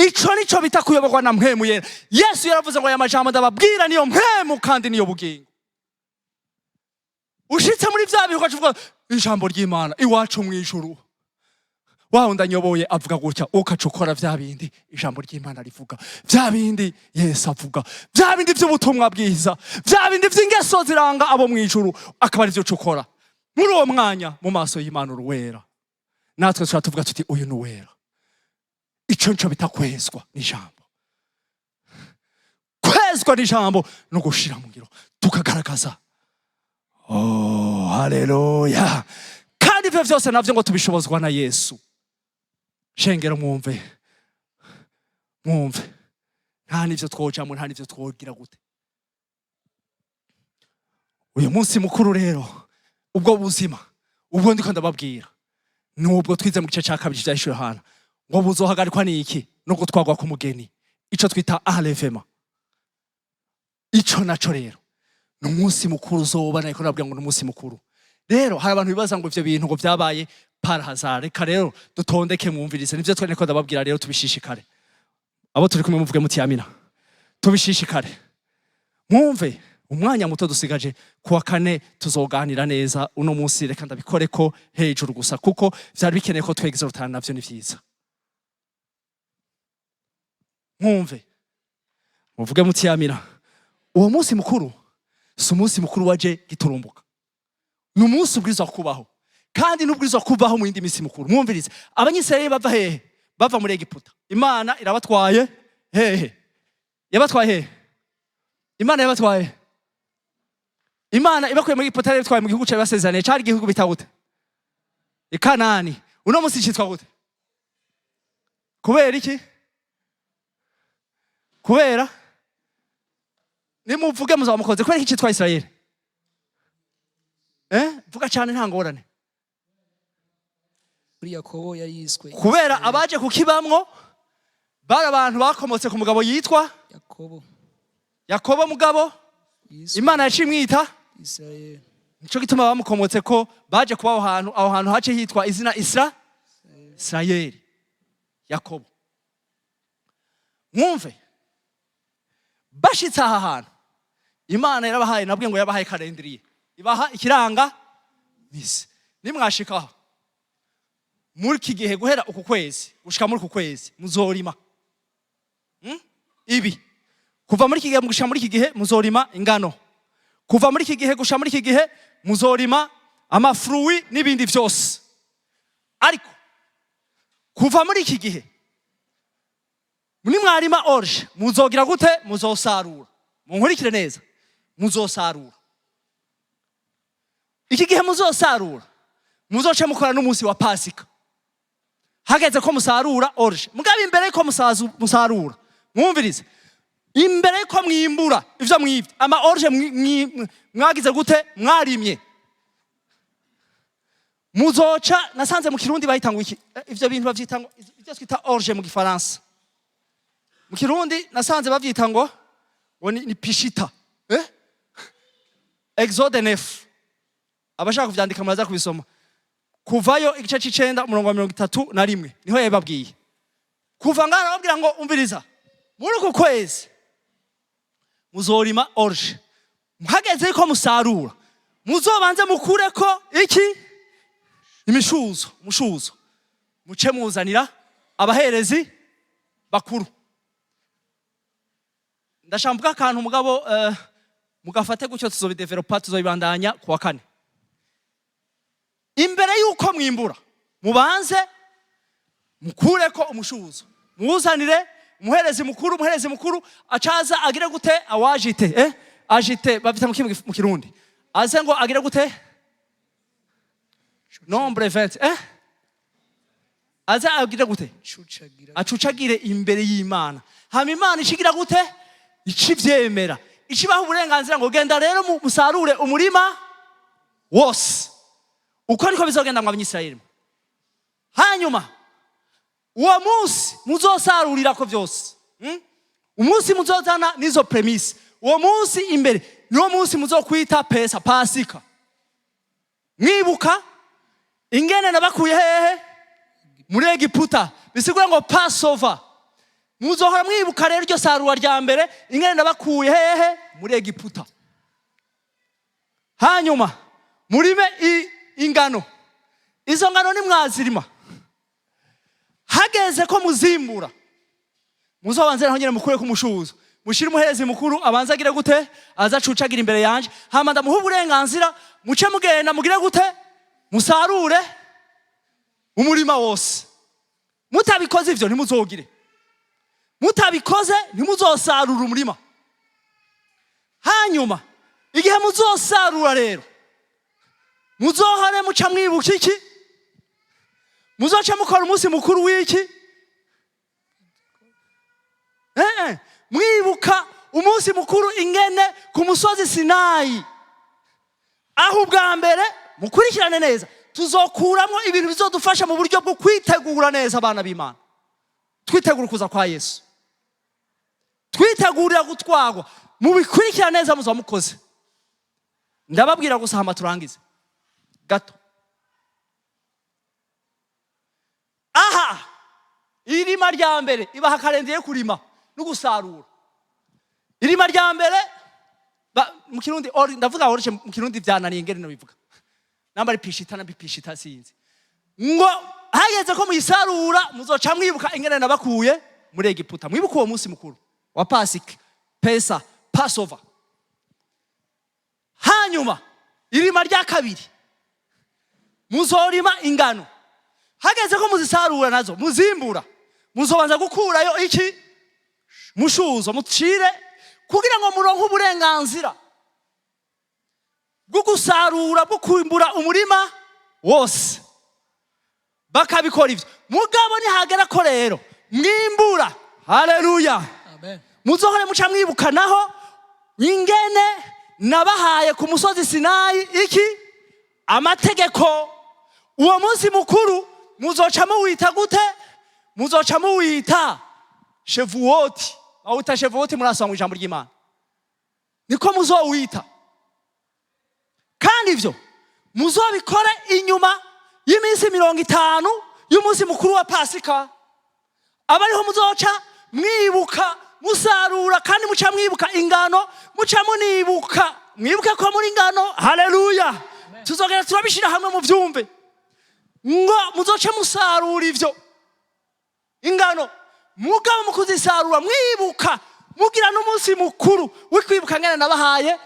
Ico nico bita kuyoborwa na Mpwemu Yera. Yesu yaravuze ngo: "Aya majambo ndababwira niyo mpwemu kandi niyo bugingo." Ushitse muri vya bihe ugaca uvuga ijambo ry'Imana: "Iwacu mu ijuru, wa wundi anyoboye avuga gutya." Ukaca ukora vya bindi ijambo ry'Imana rivuga, vya bindi Yesu avuga, vya bindi vy'ubutumwa bwiza, vya bindi vy'ingeso ziranga abo mu ijuru, akaba arivyo uca ukora. Muri uwo mwanya, mu maso y'Imana uruwera, natwe tuba tuvuga tuti: "Uyu ni uwera." Ico nico bita kwezwa n'ijambo. Kwezwa n'ijambo no gushira mu ngiro, tukagaragaza. Oh, haleluya! Kandi ivyo vyose navyo ngo tubishobozwa na Yesu. Shengero, mwumve. Mwumve, nta n'ivyo twojamwo, nta n'ivyo twogira gute. Uyu munsi mukuru rero, ubwo buzima ubwo ndiko ndababwira, nubwo twize mu gice cya kabiri cy'Ibyahishuwe Yohana, ngo buzohagarikwa n'iki? No gutwarwa k'umugeni, ico twita enlèvement. Ico naco rero ni umunsi mukuru uzoba. Nariko nababwira ngo ni umunsi mukuru. Rero hari abantu bibaza ngo ivyo bintu ngo vyabaye par hasard. Reka rero dutondeke, mwumvirize nivyo twari niko ndababwira. Rero tubishishikare. Abo turi kumwe muvuge muti amina. Tubishishikare, mwumve. Umwanya muto dusigaje, kuwa kane tuzoganira neza. Uno munsi reka ndabikore ko hejuru gusa, kuko vyari bikeneye ko twexortana, navyo ni vyiza. Mwumve, muvuge muti amina. Uwo munsi mukuru si umunsi mukuru waje giturumbuka, ni umunsi ubwirizwa kubaho, kandi n'ubwirizwa kubaho mu yindi minsi mukuru. Mwumvirize, Abanyisirayeli bava hehe? Bava muri Egiputa. Imana irabatwaye hehe? Yabatwaye hehe? Imana yabatwaye, Imana ibakuye muri Egiputa, yabatwaye mu gihugu cyabasezeraniye. Cari igihugu bita gute? Ikanani. Uno munsi citwa gute? Kubera iki? Kubera nimuvuge muzaba mukoze. Kubera iki citwa Isirayeli? Vuga cyane, nta ngorane. Kuri Yakobo yari yiswe Kubera Isirayeli. abaje kukibamwo bari abantu bakomotse ku mugabo yitwa Yakobo. Yakobo. Mugabo yiswe Imana yaciye imwita Isirayeli. Nico gituma bamukomotse ko baje kuba aho hantu, aho hantu hace hitwa izina Isirayeli, Yakobo. Mwumve, bashitse aha hantu, Imana yarabahaye, nabwiye ngo yabahaye calendrier, ibaha ikiranga misi. Nimwashikaho muri iki gihe, guhera uku kwezi gushika muri uku kwezi muzorima. Ibi kuva muri iki gihe gushika muri iki gihe muzorima ingano, kuva muri iki gihe gushika muri iki gihe muzorima ama fruits n'ibindi byose, ariko kuva muri iki gihe nimwarima orge muzogira gute? Muzosarura. Munkurikire neza, muzosarura. Iki gihe muzosarura, muzoce mukora n'umunsi wa Pasika. Hageze ko musarura orge, mugabo imbere yuko musarura, mwumvirize, imbere yuko mwimbura ivyo mwivye, ama orge mwagize gute? Mwarimye, muzoca, nasanze mu Kirundi bahita ngo iki? Ivyo bintu bavyita ngo, ivyo twita orge mu Gifaransa, mu Kirundi nasanze bavyita ngo ni pishita. Exode 9, abashaka kuvyandika muraza kubisoma. Kuvayo igice c'icenda, umurongo wa 31, niho yababwiye. Kuva ngaho arababwira ngo umviriza, muri uku kwezi muzorima orge, hageze ko musarura muzobanze mukureko iki? Imishuzo, umushuzo, muce muzanira abaherezi bakuru. Ndashaka mvuga akantu, mugabo mugafate gutyo, tuzobidevelopa, tuzobibandanya kuwa kane. Imbere yuko mwimbura, mubanze mukureko umushuzo, muwuzanire umuherezi mukuru. Umuherezi mukuru acaza agire gute? Awajite, agite bavita mu Kirundi, aze ngo agire gute? Nombre 20, aze agire gute? Cucagira. Acucagire imbere y'Imana. Hama Imana ishigira gute? Icivyemera, icibaha uburenganzira ngo genda rero musarure umurima wose. Uko niko bizogenda mwa Banyisirayeli. Hanyuma uwo munsi muzosarurirako vyose, Umunsi muzozana n'izo prémices, uwo munsi imbere niwo munsi muzokwita pesa, Pasika, mwibuka ingene nabakuye hehe? Muri Egiputa. Bisigura ngo Passover. Muzohora mwibuka rero iryo sarura rya mbere, ingene nabakuye hehe? Muri Egiputa. Hanyuma murime ingano. Izo ngano nimwazirima, hageze ko muzimbura, muzobanze naho nyene mukureko umushuzo, mushire umuherezi mukuru, abanze agire gute? Aza acucagira imbere yanje. Hama ndamuha uburenganzira, muce mugenda mugire gute? Musarure umurima wose. Mutabikoze ivyo ntimuzogire, mutabikoze ntimuzosarura umurima. Hanyuma igihe muzosarura rero, muzohore muca mwibuka iki? Muzoca mukora umunsi mukuru w'iki? Mwibuka umunsi mukuru ingene ku musozi Sinayi, aho ubwa mbere, mukurikirane neza, tuzokuramo ibintu bizodufasha mu buryo bwo kwitegura neza, abana b'Imana, twitegura kuza kwa Yesu, twitegurira gutwarwa. Mubikurikirane neza, muzoba mukoze. Ndababwira gusa, hama turangize gato. Aha irima rya mbere ibaha calendrier yo kurima no gusarura. Irima rya mbere mu Kirundi ndavuga orge, mu Kirundi byananiye ngene no bivuga, namba ari pishita na bipishita, sinzi. Ngo hageze ko muyisarura, muzoca mwibuka ingene nabakuye muri Egiputa, mwibuka uwo munsi mukuru wa Pasika, Pesa, Passover. Hanyuma irima rya kabiri muzorima ingano. Hageze ko muzisarura nazo, muzimbura, muzobanza gukurayo iki? Mushuzo, mucire, kugira ngo muronke uburenganzira bwo gusarura, bwo kwimbura umurima wose. Bakabikora ivyo. Mugabo nihagera ko rero mwimbura, haleluya, Amen. muzohore muca mwibukanaho ingene nabahaye ku musozi Sinayi iki? Amategeko. Uwo munsi mukuru muzoca muwita gute? Muzoca muwita Shevuwoti. Bawita Shevuwoti, murasoma mu ijambo ry'Imana, niko muzowita. Kandi ivyo muzobikore inyuma y'iminsi 50 y'umunsi mukuru wa Pasika, aba ariho muzoca mwibuka musarura, kandi muca mwibuka ingano, muca munibuka, mwibuke ko muri ingano. Haleluya! Tuzogera turabishyira hamwe mu byumve. Ngo muzoce musarura ivyo ingano, mugabo mu kuzisarura mwibuka, mugira n'umunsi mukuru wo kwibuka ngene nabahaye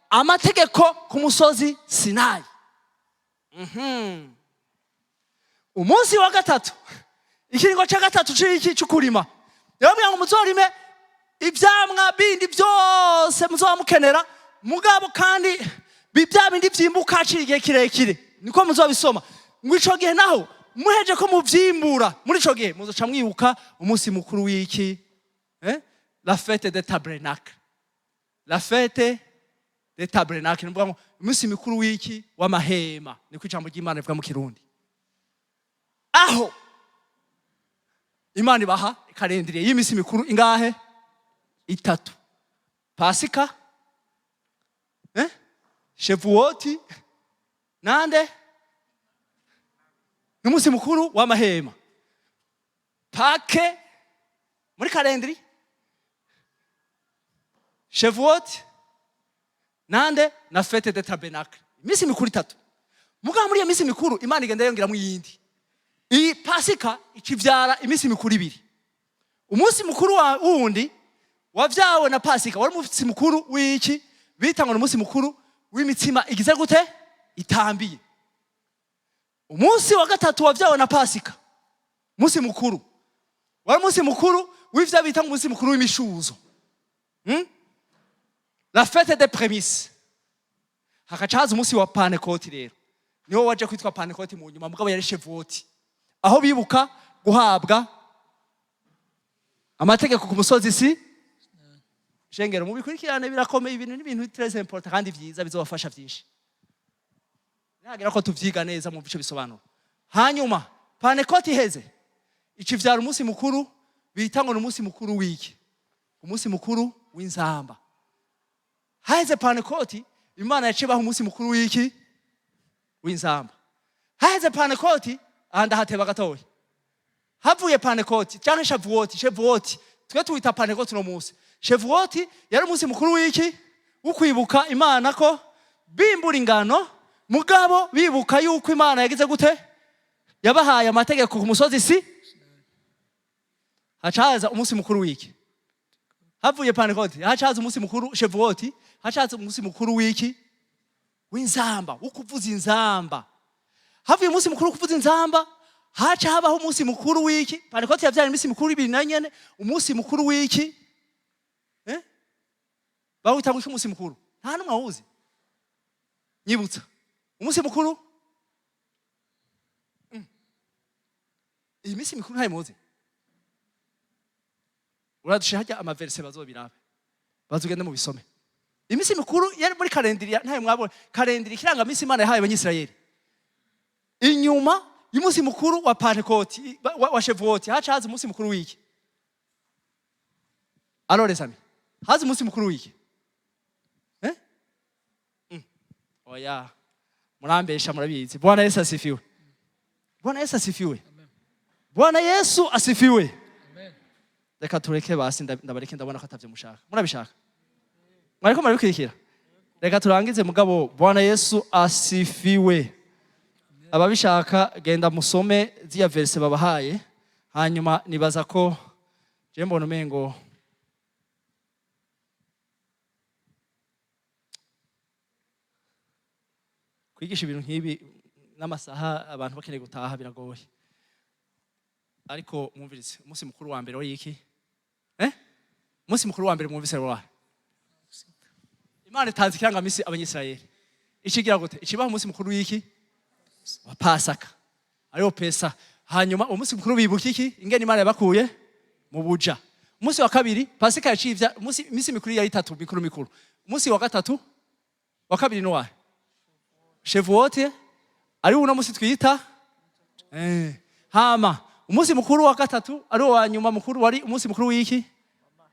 amategeko ku musozi Sinayi. Umunsi wa gatatu, ikiringo cya gatatu c'iki? C'ukurima. Yababwira ngo muzorime ivyamwa bindi byose muzoba mukenera, mugabo kandi bya bindi vyimbuka haciye igihe kirekire, niko muzobisoma. Ngo ico gihe naho muheje ko muvyimbura, muri ico gihe muzoca mwibuka umunsi mukuru w'iki? La fête de tabernacle, la fête de tabernacle, ni ukuvuga ngo umunsi mukuru w'iki? W'amahema, niko ijambo ry'Imana rivuga mu Kirundi. Aho Imana ibaha calendrier y'iminsi mikuru ingahe? Itatu: Pasika, Shevuwoti, nande n'umunsi mukuru w'amahema. Pâques muri calendrier, Shevuwoti, nande na fête de tabernacle, iminsi mikuru itatu. Mugabo muri iyo minsi mikuru Imana igenda yongeramo iyindi. Iyi Pasika ikivyara iminsi mikuru ibiri. Umunsi mukuru wa wundi wavyawe na Pasika wari umunsi mukuru w'iki? Bita ngo ni umunsi mukuru w'imitsima igize gute? Itambiye. Umunsi wa gatatu wavyawe na Pasika, umunsi mukuru wari umunsi mukuru w'ivyo bita ngo umunsi mukuru w'imishuzo, La fête des prémices. Hakaca haza umunsi wa Pantekoti. Rero niwo waje kwitwa Pantekoti mu nyuma, mugabo yari Shevoti, aho bibuka guhabwa amategeko ku musozi si shengero. Mubikurikirane, birakomeye. Ibintu n'ibintu très important kandi vyiza, bizobafasha vyinshi nagera ko tuvyiga neza mu bice bisobanura. Hanyuma Pantekoti iheze, ikivyara umunsi mukuru bita ngo ni umunsi mukuru w'iki? Umunsi mukuru w'inzamba. Haheze Pantekoti, Imana yaciye baha umunsi mukuru w'iki? W'inzamba. Haheze Pantekoti, aha ndahateba gatoya, havuye Pantekoti cyangwa Shavuwoti, Shevuwoti twe tuwita Pantekoti uno munsi. Shevuwoti yari umunsi mukuru w'iki? Wo kwibuka Imana ko bimbura ingano, mugabo bibuka yuko Imana yagize gute? Yabahaye amategeko ku musozi si. Haca haza umunsi mukuru w'iki? Havuye Pantekoti, haca haza umunsi mukuru Shevuwoti, haca haza umunsi mukuru w'iki? W'inzamba, wo kuvuza inzamba. Havuye umunsi mukuru wo kuvuza inzamba, haca habaho umunsi mukuru w'iki? Pantekoti yavyara iminsi mikuru ibiri na nyene. Umunsi mukuru w'iki? Bawita ngo iki umunsi mukuru? Nta n'umwe awuzi. Nyibutsa umunsi mukuru. Iyi minsi mikuru ntayo muzi. Uradushe hajya amaverse, bazobirabe, bazugende mu bisome. Iminsi mikuru yari muri calendrier, ntayo mwabona calendrier, ikirangaminsi Imana yahaye Abanyisirayeli. Inyuma y'umunsi mukuru wa Pentekoti, wa Shevuoti, haca haza umunsi mukuru w'iki? Alors les amis, haza umunsi mukuru w'iki? Eh? Oya, murambesha, murabizi. Bwana Yesu asifiwe! Bwana Yesu asifiwe! Bwana Yesu asifiwe! Amen. Reka tureke basi, ndabareke, ndabona ko atavyo mushaka. Murabishaka, mwariko murabikurikira. Reka turangize mugabo. Bwana Yesu asifiwe! Ababishaka, genda musome ziriya verse babahaye. Hanyuma nibaza ko je mbona umengo kwigisha ibintu nk'ibi n'amasaha abantu bakeneye gutaha biragoye. Ariko mwumvirize, umunsi mukuru wa mbere w'iki? Eh, umunsi mukuru wa mbere mwumvise wa Imana itanze ikirangamisi Abanyisirayeli, ikigira gute? Ikibaho umunsi mukuru w'iki? Wa Pasaka, ariwo Pesa. Hanyuma uwo munsi mukuru bibuka iki? Ingene Imana yabakuye mu buja. Umunsi wa kabiri, Pasika yaciye umunsi, iminsi mikuru yari itatu mikuru mikuru. Umunsi wa gatatu, wa kabiri ni wahe? Shevuote, ari uno munsi twita. Hama umunsi mukuru wa gatatu, ari wo wa nyuma mukuru, wari umunsi mukuru w'iki?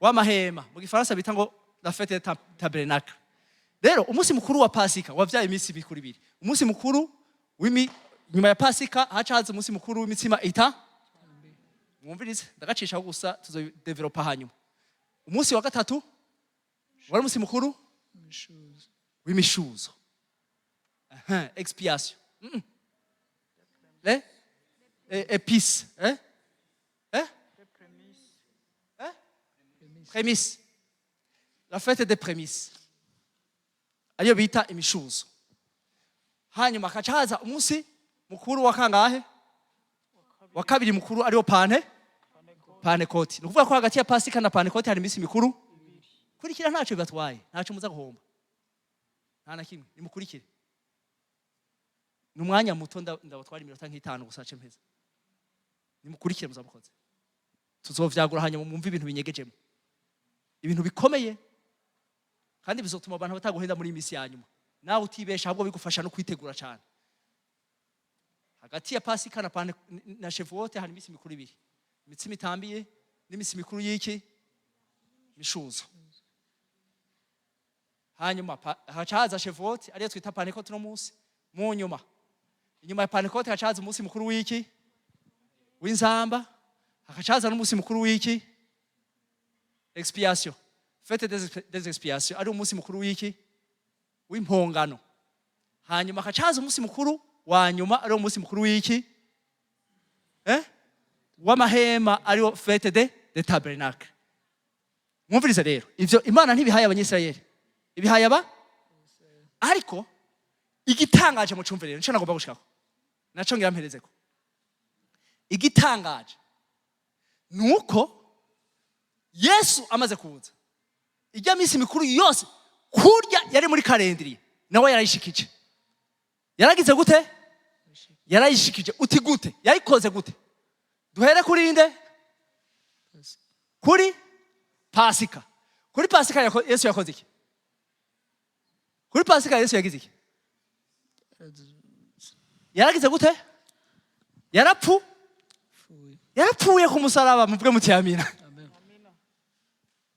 W'amahema, mu Gifaransa bita ngo la fête de tabernacle. Rero umunsi mukuru wa Pasika wavyaye iminsi mikuru ibiri. Umunsi mukuru w'imi, nyuma ya Pasika haca haza umunsi mukuru w'imitsima ita. Mwumvirize, ndagacishaho gusa, tuzodevelopa hanyuma. Umunsi wa gatatu wari umunsi mukuru Imishuzo. w'imishuzo. Aha, expiation. Les épices, hein? Hein? Hein? Prémices. La fête des prémices, ariyo bita imishuzo. Hanyuma hakaca haza umunsi mukuru wa kangahe? Wa kabiri mukuru, ariwo Pantekoti. Ni ukuvuga ko hagati ya Pasika na Pantekoti hari iminsi mikuru. Kurikira, ntacyo bibatwaye, ntacyo muza guhomba, nta na kimwe. Nimukurikire, ni umwanya muto, ndabatwara iminota nk'itanu gusa nce mpeza. Nimukurikire, muzamukoze, tuzovyagura hanyuma mwumve ibintu binyegejemo, ibintu bikomeye, kandi bizotuma abantu bataguhenda muri iyi minsi ya nyuma, nawe utibesha, ahubwo bigufasha no kwitegura cyane. Hagati ya Pasika na Pane na Shevuote hari iminsi mikuru ibiri: imitsima itambiye n'iminsi mikuru y'iki? Mishuzo. Hanyuma haca haza Shevuote, ariyo twita Pantekote uno munsi. Mu nyuma, inyuma ya Pantekote, haca haza umunsi mukuru w'iki? W'inzamba. Hakaca haza n'umunsi mukuru w'iki? Expiation, fête des expiations, ari umunsi mukuru w'iki? W'impongano. Hanyuma hakaca haza umunsi mukuru wa nyuma, ari umunsi mukuru w'iki? W'amahema, ariwo fête de tabernacle. Mwumvirize rero, ivyo Imana ntibihaye Abanyisirayeli, ibihaye aba. Ariko igitangaje, mucumve rero, nico nagomba gushikako, naco ngira mperezeko. Igitangaje nuko Yesu amaze kuza, ijya minsi mikuru yose kurya yari muri calendrier, nawe yarayishikije. Yaragize gute? Yarayishikije. Uti gute? Yayikoze gute? Duhere kuri nde? Kuri Pasika. Kuri Pasika Yesu yakoze iki? Kuri Pasika Yesu yagize iki? Yaragize gute? Yarapfu Pfuye. Yarapfuye ku musaraba. Muvuge muti amina. Amen.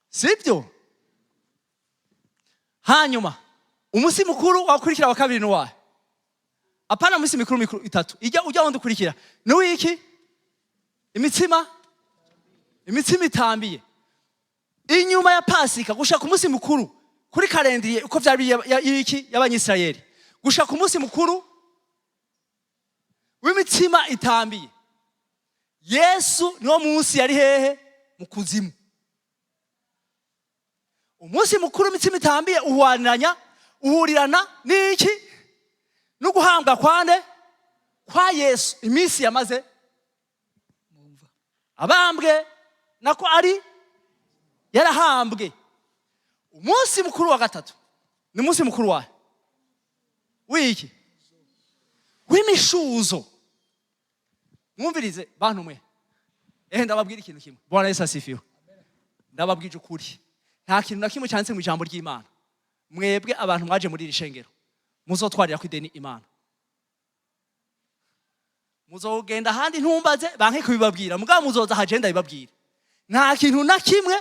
Sibyo? Hanyuma umunsi mukuru wakurikira wa kabiri ni uwahe? Apana, umunsi mikuru mikuru itatu ijya ujya wundi ukurikira ni uw'iki? Imitsima itambiye. Inyuma ya Pasika gushaka umunsi mukuru kuri calendrier uko vyari y'iki? Y'Abanyisirayeli, gushaka umunsi mukuru w'imitsima itambiye, Yesu niwo munsi yari hehe? Mu kuzimu. Umunsi mukuru w'imitsima itambiye uhurananya, uhurirana n'iki? No guhambwa kwande? Kwa Yesu. Iminsi yamaze Mumva. abambwe, nako ari yarahambwe. Umunsi mukuru wa gatatu ni umunsi mukuru wahe? W'iki? W'imishuzo. Mwumvirize bantu mwe, ehe, ndababwira ikintu kimwe. Bwana Yesu asifiwe! Ndababwije ukuri, nta kintu na kimwe cyanditse mu ijambo ry'Imana mwebwe abantu mwaje muri iri shengero muzotwarira ku ideni Imana. Muzogenda ahandi ntumbaze, banke kubibabwira, mugabo muzoza hagenda bibabwira. Nta kintu na kimwe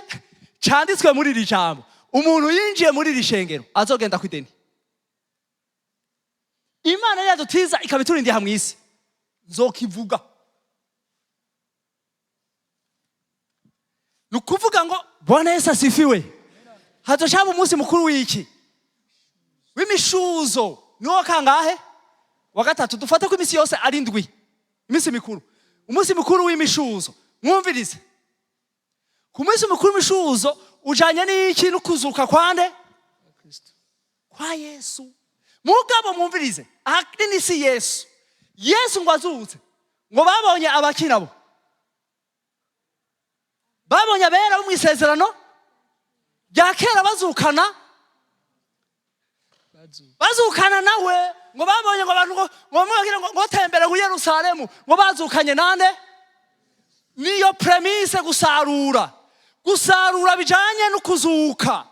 cyanditswe muri iri jambo umuntu yinjiye muri iri shengero azogenda ku ideni. Imana yadutiza ikaba iturindiye aha mu isi, nzokivuga. Ni ukuvuga ngo Bwana Yesu asifiwe. Hazoca umunsi mukuru w'iki? W'imishuzo. Niwo kangahe? Wa gatatu. Dufate ko iminsi yose ari ndwi, iminsi mikuru. Umunsi mukuru w'imishuzo, mwumvirize, ku munsi mukuru w'imishuzo ujanye n'iki? N'ukuzuka kwande? Kristo. Kwa Yesu. Mugabo mwumvirize, ahanini si Yesu. Yesu ngo azutse, ngo babonye abaki? Nabo babonye abera bo mu isezerano rya kera bazukana. Bazuka. Bazukana nawe. Ngo babonye ngo abantu ngo bamwe bagira ngo tembere ku Yerusalemu, ngo bazukanye nande? Niyo prémices. Gusarura, gusarura bijanye no kuzuka.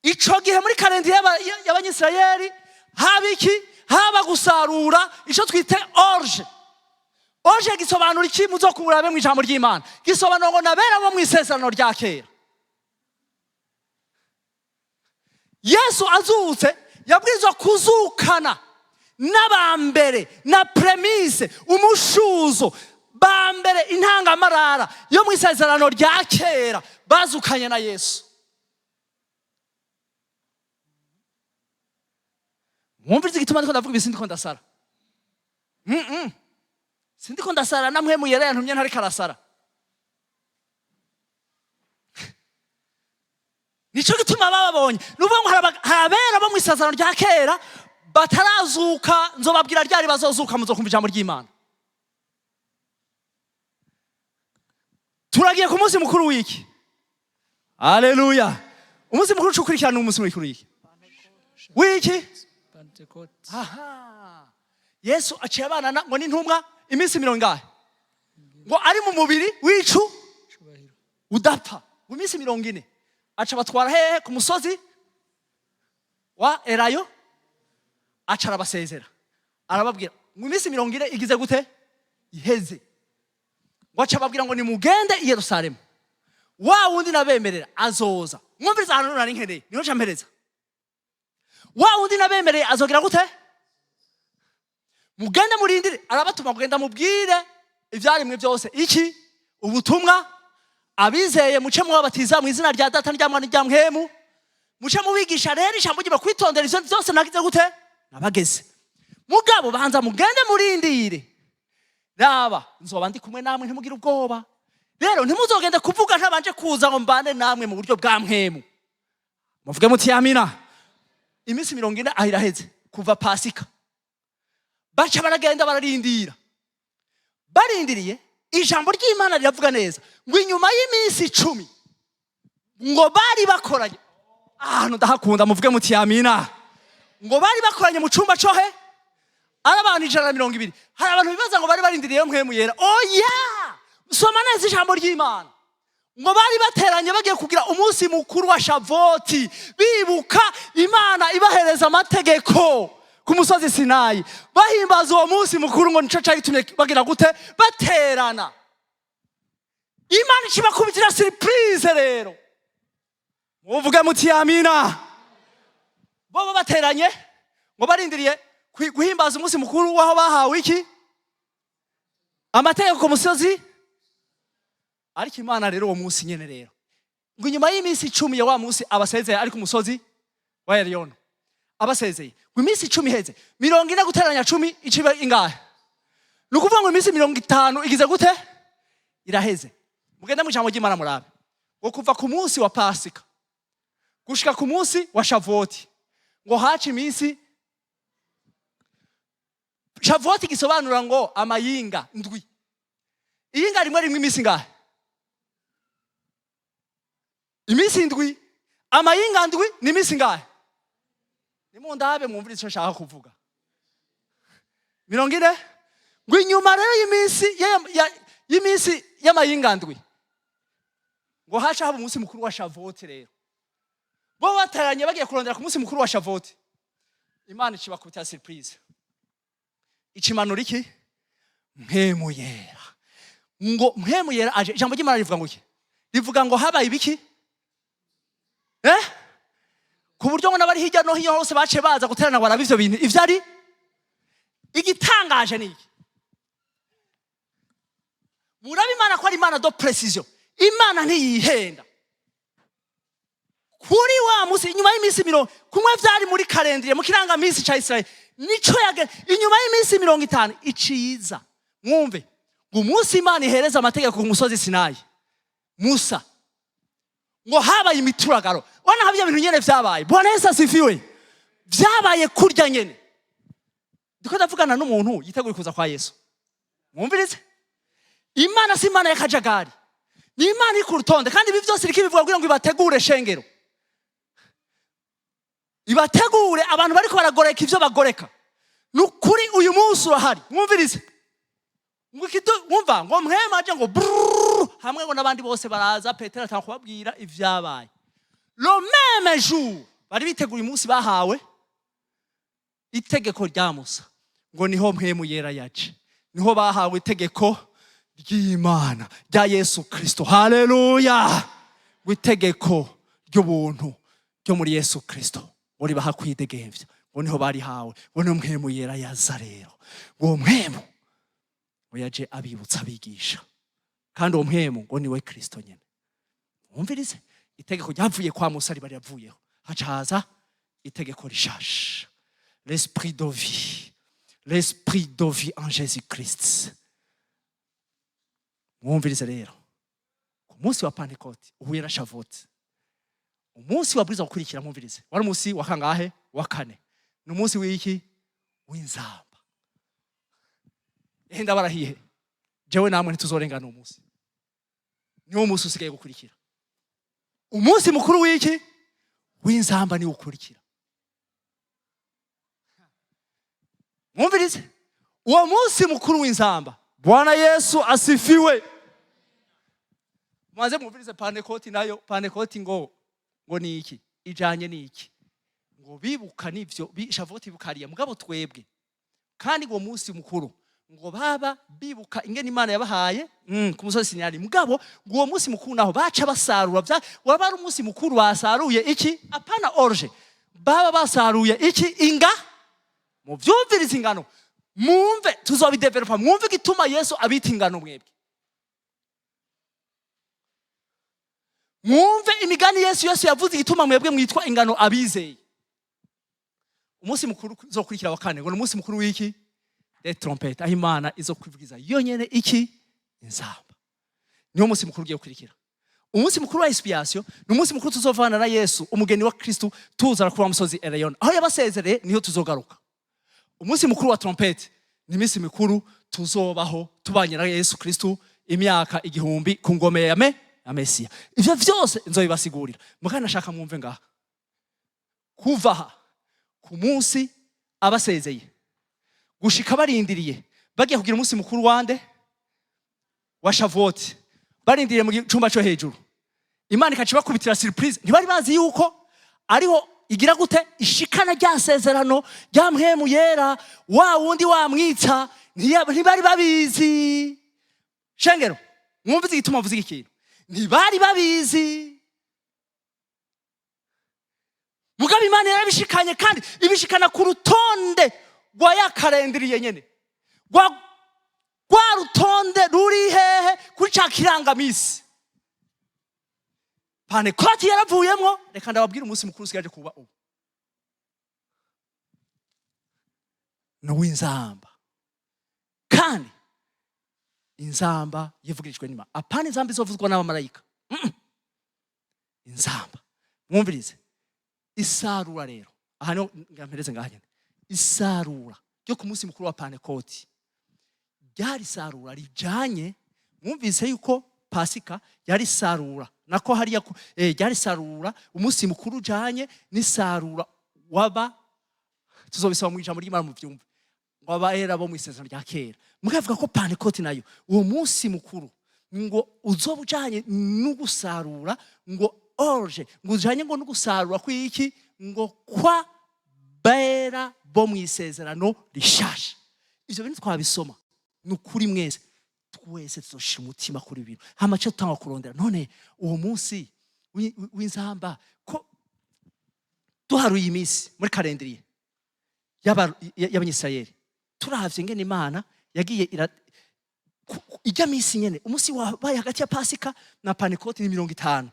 Ico gihe muri calendrier y'Abanyisirayeli haba iki? Haba gusarura, ico twite orge. Orge gisobanura iki? Muzokurabe mu ijambo ry'Imana. Gisobanura ngo nabera bo mu isezerano rya kera. Yesu azutse yabwirizwa kuzukana n'abambere na prémices, umushuzo ba mbere, intangamarara yo mu isezerano rya kera bazukanye na Yesu. Mwumvirize igituma ndiko ndavuga ibi. Sindiko ndasara. Sindiko ndasara, namwe muyera yantumye ntariko arasara. Nico gituma bababonye. Nuvuga ngo hari abera bo mu isezerano rya kera batarazuka. Nzobabwira ryari bazozuka, muzokumva ijambo ry'Imana. Turagiye ku munsi mukuru w'iki? Haleluya! Umunsi mukuru ucukurikirana, umunsi mukuru w'iki? W'iki? Pentecote. Aha Yesu aciye abana ngo n'intumwa iminsi 40 ingahe, ngo ari mu mubiri w'icu Cubahiro. udapfa. Mu minsi 40 aca batwara hehe? Ku musozi wa Elayo. Aca arabasezera, arababwira ngo iminsi 40 igize gute? Iheze. Ngo aca ababwira ngo nimugende i Yerusalemu, wa wundi nabemerera azoza. Mwumviriza, ahantu nari nkeneye niho nca mpereza. Wa wundi nabemereye azogira gute? Mugende murindire. Arabatuma kugenda mubwire ibyaremwe byose iki? Ubutumwa. Abizeye muce mubabatiza mu izina rya Data n'irya Mwana n'irya Mpwemu, muce mubigisha rero ijambo ry'Imana, kwitondera ivyo byose nagize gute? Nabageze. Mugabo banza mugende murindire, raba nzoba ndi kumwe namwe, ntimugire ubwoba. Rero ntimuzogende kuvuga ntabanje kuza ngo mbane namwe mu buryo bwa mpwemu. Muvuge muti amina. Iminsi 40 aho iraheze kuva Pasika. Baca baragenda, bararindira. Barindiriye, ijambo ry'Imana riravuga neza ngo inyuma y'iminsi 10 ngo bari bakoranye ahantu. Ndahakunda. Muvuge muti amina. Ngo bari bakoranye mu cyumba cyo he? Ari abantu 120. Hari abantu bibaza ngo bari barindiriye Mpwemu Yera. Oya, soma neza ijambo ry'Imana. Ngo bari bateranye bagiye kugira umunsi mukuru wa Shavoti, bibuka Imana ibahereza amategeko ku musozi Sinayi, bahimbaza uwo munsi mukuru. Ngo nico cyari gitumye bagira gute? Baterana. Imana ikibakubitira surprise rero. Muvuge muti amina. Bobo bateranye ngo barindiriye guhimbaza umunsi mukuru w'aho bahawe iki? Amategeko ku musozi. Ariko Imana rero uwo munsi nyene rero, ngo inyuma y'iminsi 10 ya wa munsi abasezeye ari ku musozi wa Elayono, abasezeye, ngo iminsi 10 iheze, 40 guteranya 10 iciba ingahe? Ni ukuvuga ngo iminsi 50 igize gute? Iraheze. Mugende mu ijambo ry'Imana murabe ngo kuva ku munsi wa Pasika gushika ku munsi wa Shavoti ngo haca iminsi. Shavoti gisobanura ngo amayinga ndwi. Iyinga rimwe rimwe iminsi ingahe? Iminsi 7. Amayinga ndwi ni iminsi ingahe? Nimundabe, mwumvire icyo nshaka kuvuga. 40. Ngo inyuma rero y'iminsi y'iminsi y'amayingandwi ngo haca haba umunsi mukuru wa Shavoti. Rero bo bateranye bagiye kurondera ku munsi mukuru wa Shavoti, Imana icibakubita surprise, ikimanura iki? Mpwemu Yera. Ngo Mpwemu Yera aje, ijambo ry'Imana rivuga ngo iki? Rivuga ngo habaye ibiki? Ku buryo ngo n'abari hirya no hino hose baciye baza guterana ngo barabe ivyo bintu ivyo ari. Igitangaje ni iki? Murabe Imana ko ari Imana de précision. Imana ntiyihenda. Kuri wa munsi, inyuma y'iminsi 30, kumwe vyari muri calendrier, mu kirangaminsi ca Israel, nico yage inyuma y'iminsi 50 iciza. Mwumve ngo umunsi Imana ihereza amategeko ku musozi Sinayi Musa, ngo habaye imituragaro. Ubona nka bya bintu nyene vyabaye. Bwana Yesu asifiwe. Vyabaye kurya nyene. Ndiko ndavugana n'umuntu yiteguye kuza kwa Yesu. Mwumvirize, Imana si Imana y'akajagari, ni Imana iri ku rutonde. Kandi ibi byose iriko ibivuga kugira ngo ibategure, shengero, ibategure abantu bariko baragoreka ivyo bagoreka. Ni ukuri, uyu munsi urahari. Mwumvirize ngo mwumva ngo Mpwemu aje, ngo brrrr, hamwe ngo n'abandi bose baraza. Petero atanga kubabwira ivyabaye. Le même jour bari biteguye umunsi bahawe itegeko rya Musa, ngo niho Mpwemu Yera yaje, niho bahawe itegeko ry'Imana rya Yesu Kristo. Haleluya! Ngo itegeko ry'ubuntu ryo muri Yesu Kristo ngo ribaha kwidegemvya, ngo niho barihawe, ngo niho Mpwemu Yera yaza. Rero ngo uwo Mpwemu ngo yaje abibutsa, abigisha, kandi uwo Mpwemu ngo niwe Kristo nyene. Mwumvirize, itegeko ryavuye kwa Musa riba riravuyeho, haca haza itegeko rishasha, l'esprit de vie, l'esprit de vie en Jésus Christ. Mwumvirize rero, ku munsi wa Pantekote uhuye na Shavoti, umunsi wabwirizwa gukurikira, mwumvirize, wari umunsi wa kangahe? Wa kane. Ni umunsi w'iki? W'inzamba. Ehe, ndabarahiye, jewe namwe ntituzorengana uwo munsi. Niwo munsi usigaye gukurikira, umunsi mukuru w'iki? W'inzamba, niwo ukurikira. Mwumvirize, uwo munsi mukuru w'inzamba. Bwana Yesu asifiwe. Maze mwumvirize Pantekoti nayo. Pantekoti ngo ni iki? Ijanye ni iki? Ngo bibuka nivyo Shavoti bukariya. Mugabo twebwe kandi ngo munsi mukuru ngo baba bibuka ingene Imana yabahaye ku musozi Sinari. Mugabo ngo uwo munsi mukuru naho baca basarura, vya waba ari umunsi mukuru basaruye iki? Apana orge, baba basaruye iki? Inga. Muvyumvirize, ingano. Mwumve, tuzobidevelopa. Mwumve igituma Yesu abita ingano. Mwebwe mwumve imigani Yesu yavuze, igituma mwebwe mwitwa ingano, abizeye. Umunsi mukuru uzokurikira wa kane ngo ni umunsi mukuru w'iki? Des trompettes, aho Imana izo kwivugiza yonyene iki? Inzamba. Niwo munsi mukuru ugiye gukurikira. Umunsi mukuru wa expiation ni umunsi mukuru tuzovana na Yesu, umugeni wa Kristu, tuzana kuri wa musozi Elayono aho yabasezereye, niho tuzogaruka. Umunsi mukuru wa trompette ni iminsi mikuru tuzobaho tubanye na Yesu Kristu imyaka 1000 ku ngome ya Mesiya. Ivyo vyose nzobibasigurira. Mugana nashaka mwumve ngaha, kuva aha ku munsi abasezeye gushika barindiriye bagiye kugira umunsi mukuru wande? Wa Shavoti, barindiriye mu cyumba cyo hejuru, Imana ikaca ibakubitira surprise. Ntibari bazi yuko ariho igira gute? Ishikana rya sezerano rya Mpwemu Yera, wa wundi wamwitsa. Ntibari babizi. Shengero, mwumvize igituma mvuze iki kintu. Ntibari babizi, mugabo Imana yarabishikanye, kandi ibishikana ku rutonde rwa ya calendrier nyene, rwa rutonde ruri hehe? Kuri ca kirangamisi. Pantekoti yaravuyemwo. Reka ndababwira, umunsi mukuru usigaje kuba ubu ni uw'inzamba, kandi inzamba yivugirijwe n'Imana, apana inzamba izovuzwa n'abamarayika. Inzamba, mwumvirize, isarura rero aha niho ngampereze ngaha nyene. Isarura ryo ku munsi mukuru wa Pantekoti ryari isarura rijanye. Mwumvise yuko Pasika yari isarura, nako hariya ryari isarura, umunsi mukuru ujanye n'isarura waba. Tuzobisaba mu ijambo ry'Imana muvyumve. Ngo abera bo mu isezerano rya kera. Mukavuga ko Pantekoti nayo, uwo munsi mukuru ngo uzoba ujanye n'ugusarura, ngo orge, ngo ujanye ngo n'ugusarura kw'iki? Ngo kwa bera bo mu isezerano rishasha. Ivyo bintu twabisoma, ni ukuri mwese, twese tuzoshira umutima kuri ibi bintu, hama ce tutanga kurondera. None uwo munsi w'inzamba, ko duharuye iminsi muri calendrier y'Abanyisirayeli, turavye ngene Imana yagiye ira ijya minsi nyene, umunsi wabaye hagati ya Pasika na Pantekoti ni 50.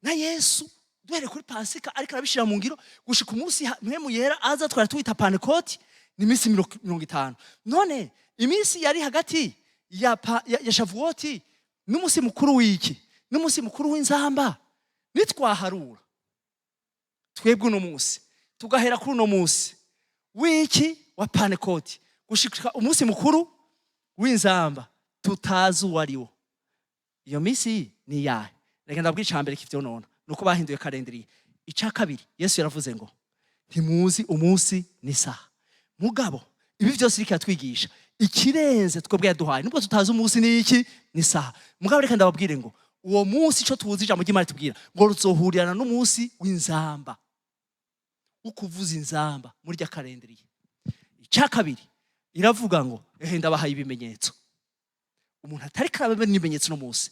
Na Yesu, duhere kuri Pasika ariko arabishira mu ngiro gushika umunsi Mpwemu Yera aza, twari tuwita Pantekoti, ni iminsi 50. None iminsi yari hagati ya Shavuoti n'umunsi mukuru w'iki, n'umunsi mukuru w'inzamba, nitwaharura twebwe uno munsi, tugahera kuri uno munsi w'iki, wa Pantekoti, gushika umunsi mukuru w'inzamba tutazi uwo ari wo, iyo minsi ni iyahe? Reka ndabwira, icya mbere kivyonona nuko bahinduye calendrier. Icya kabiri, Yesu yaravuze ngo ntimuzi umunsi n'isaha. Mugabo ibi byose iriko iratwigisha ikirenze twebwe yaduhaye, nubwo tutazi umunsi n'iki n'isaha. Mugabo reka ndababwire ngo uwo munsi, ico tuzi, ijambo ry'Imana tubwira ngo ruzohurirana n'umunsi w'inzamba, wo kuvuza inzamba muri rya calendrier. Icya kabiri, iravuga ngo ehe, ndabahaye ibimenyetso. Umuntu atari karabemera n'ibimenyetso no munsi,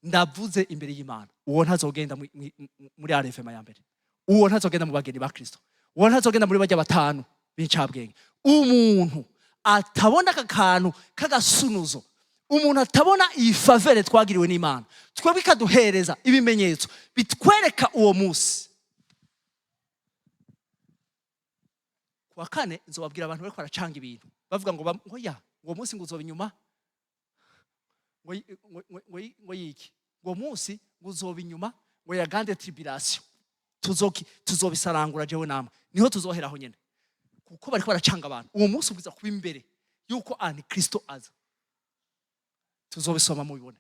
ndavuze imbere y'Imana, uwo ntazogenda muri enlèvement ya mbere, uwo ntazogenda mu bageni ba Kristo, uwo ntazogenda muri bajya batanu b'incabwenge. Umuntu atabona aka kantu k'agasunuzo, umuntu atabona iyi faveur twagiriwe n'Imana twebwe, ikaduhereza ibimenyetso bitwereka uwo munsi. Kuwa kane nzobabwira abantu bariko baracanga ibintu, bavuga ngo ngo ya ngo munsi ngo uzoba inyuma ngo yiki, ngo munsi ngo uzoba inyuma ngo ya grande tribulation. Tuzoki tuzobisarangura jewe namwe, niho tuzoheraho nyene, kuko bariko baracanga abantu. Uwo munsi ubwiza kuba imbere yuko antikristo aza. Tuzobisoma mubibone.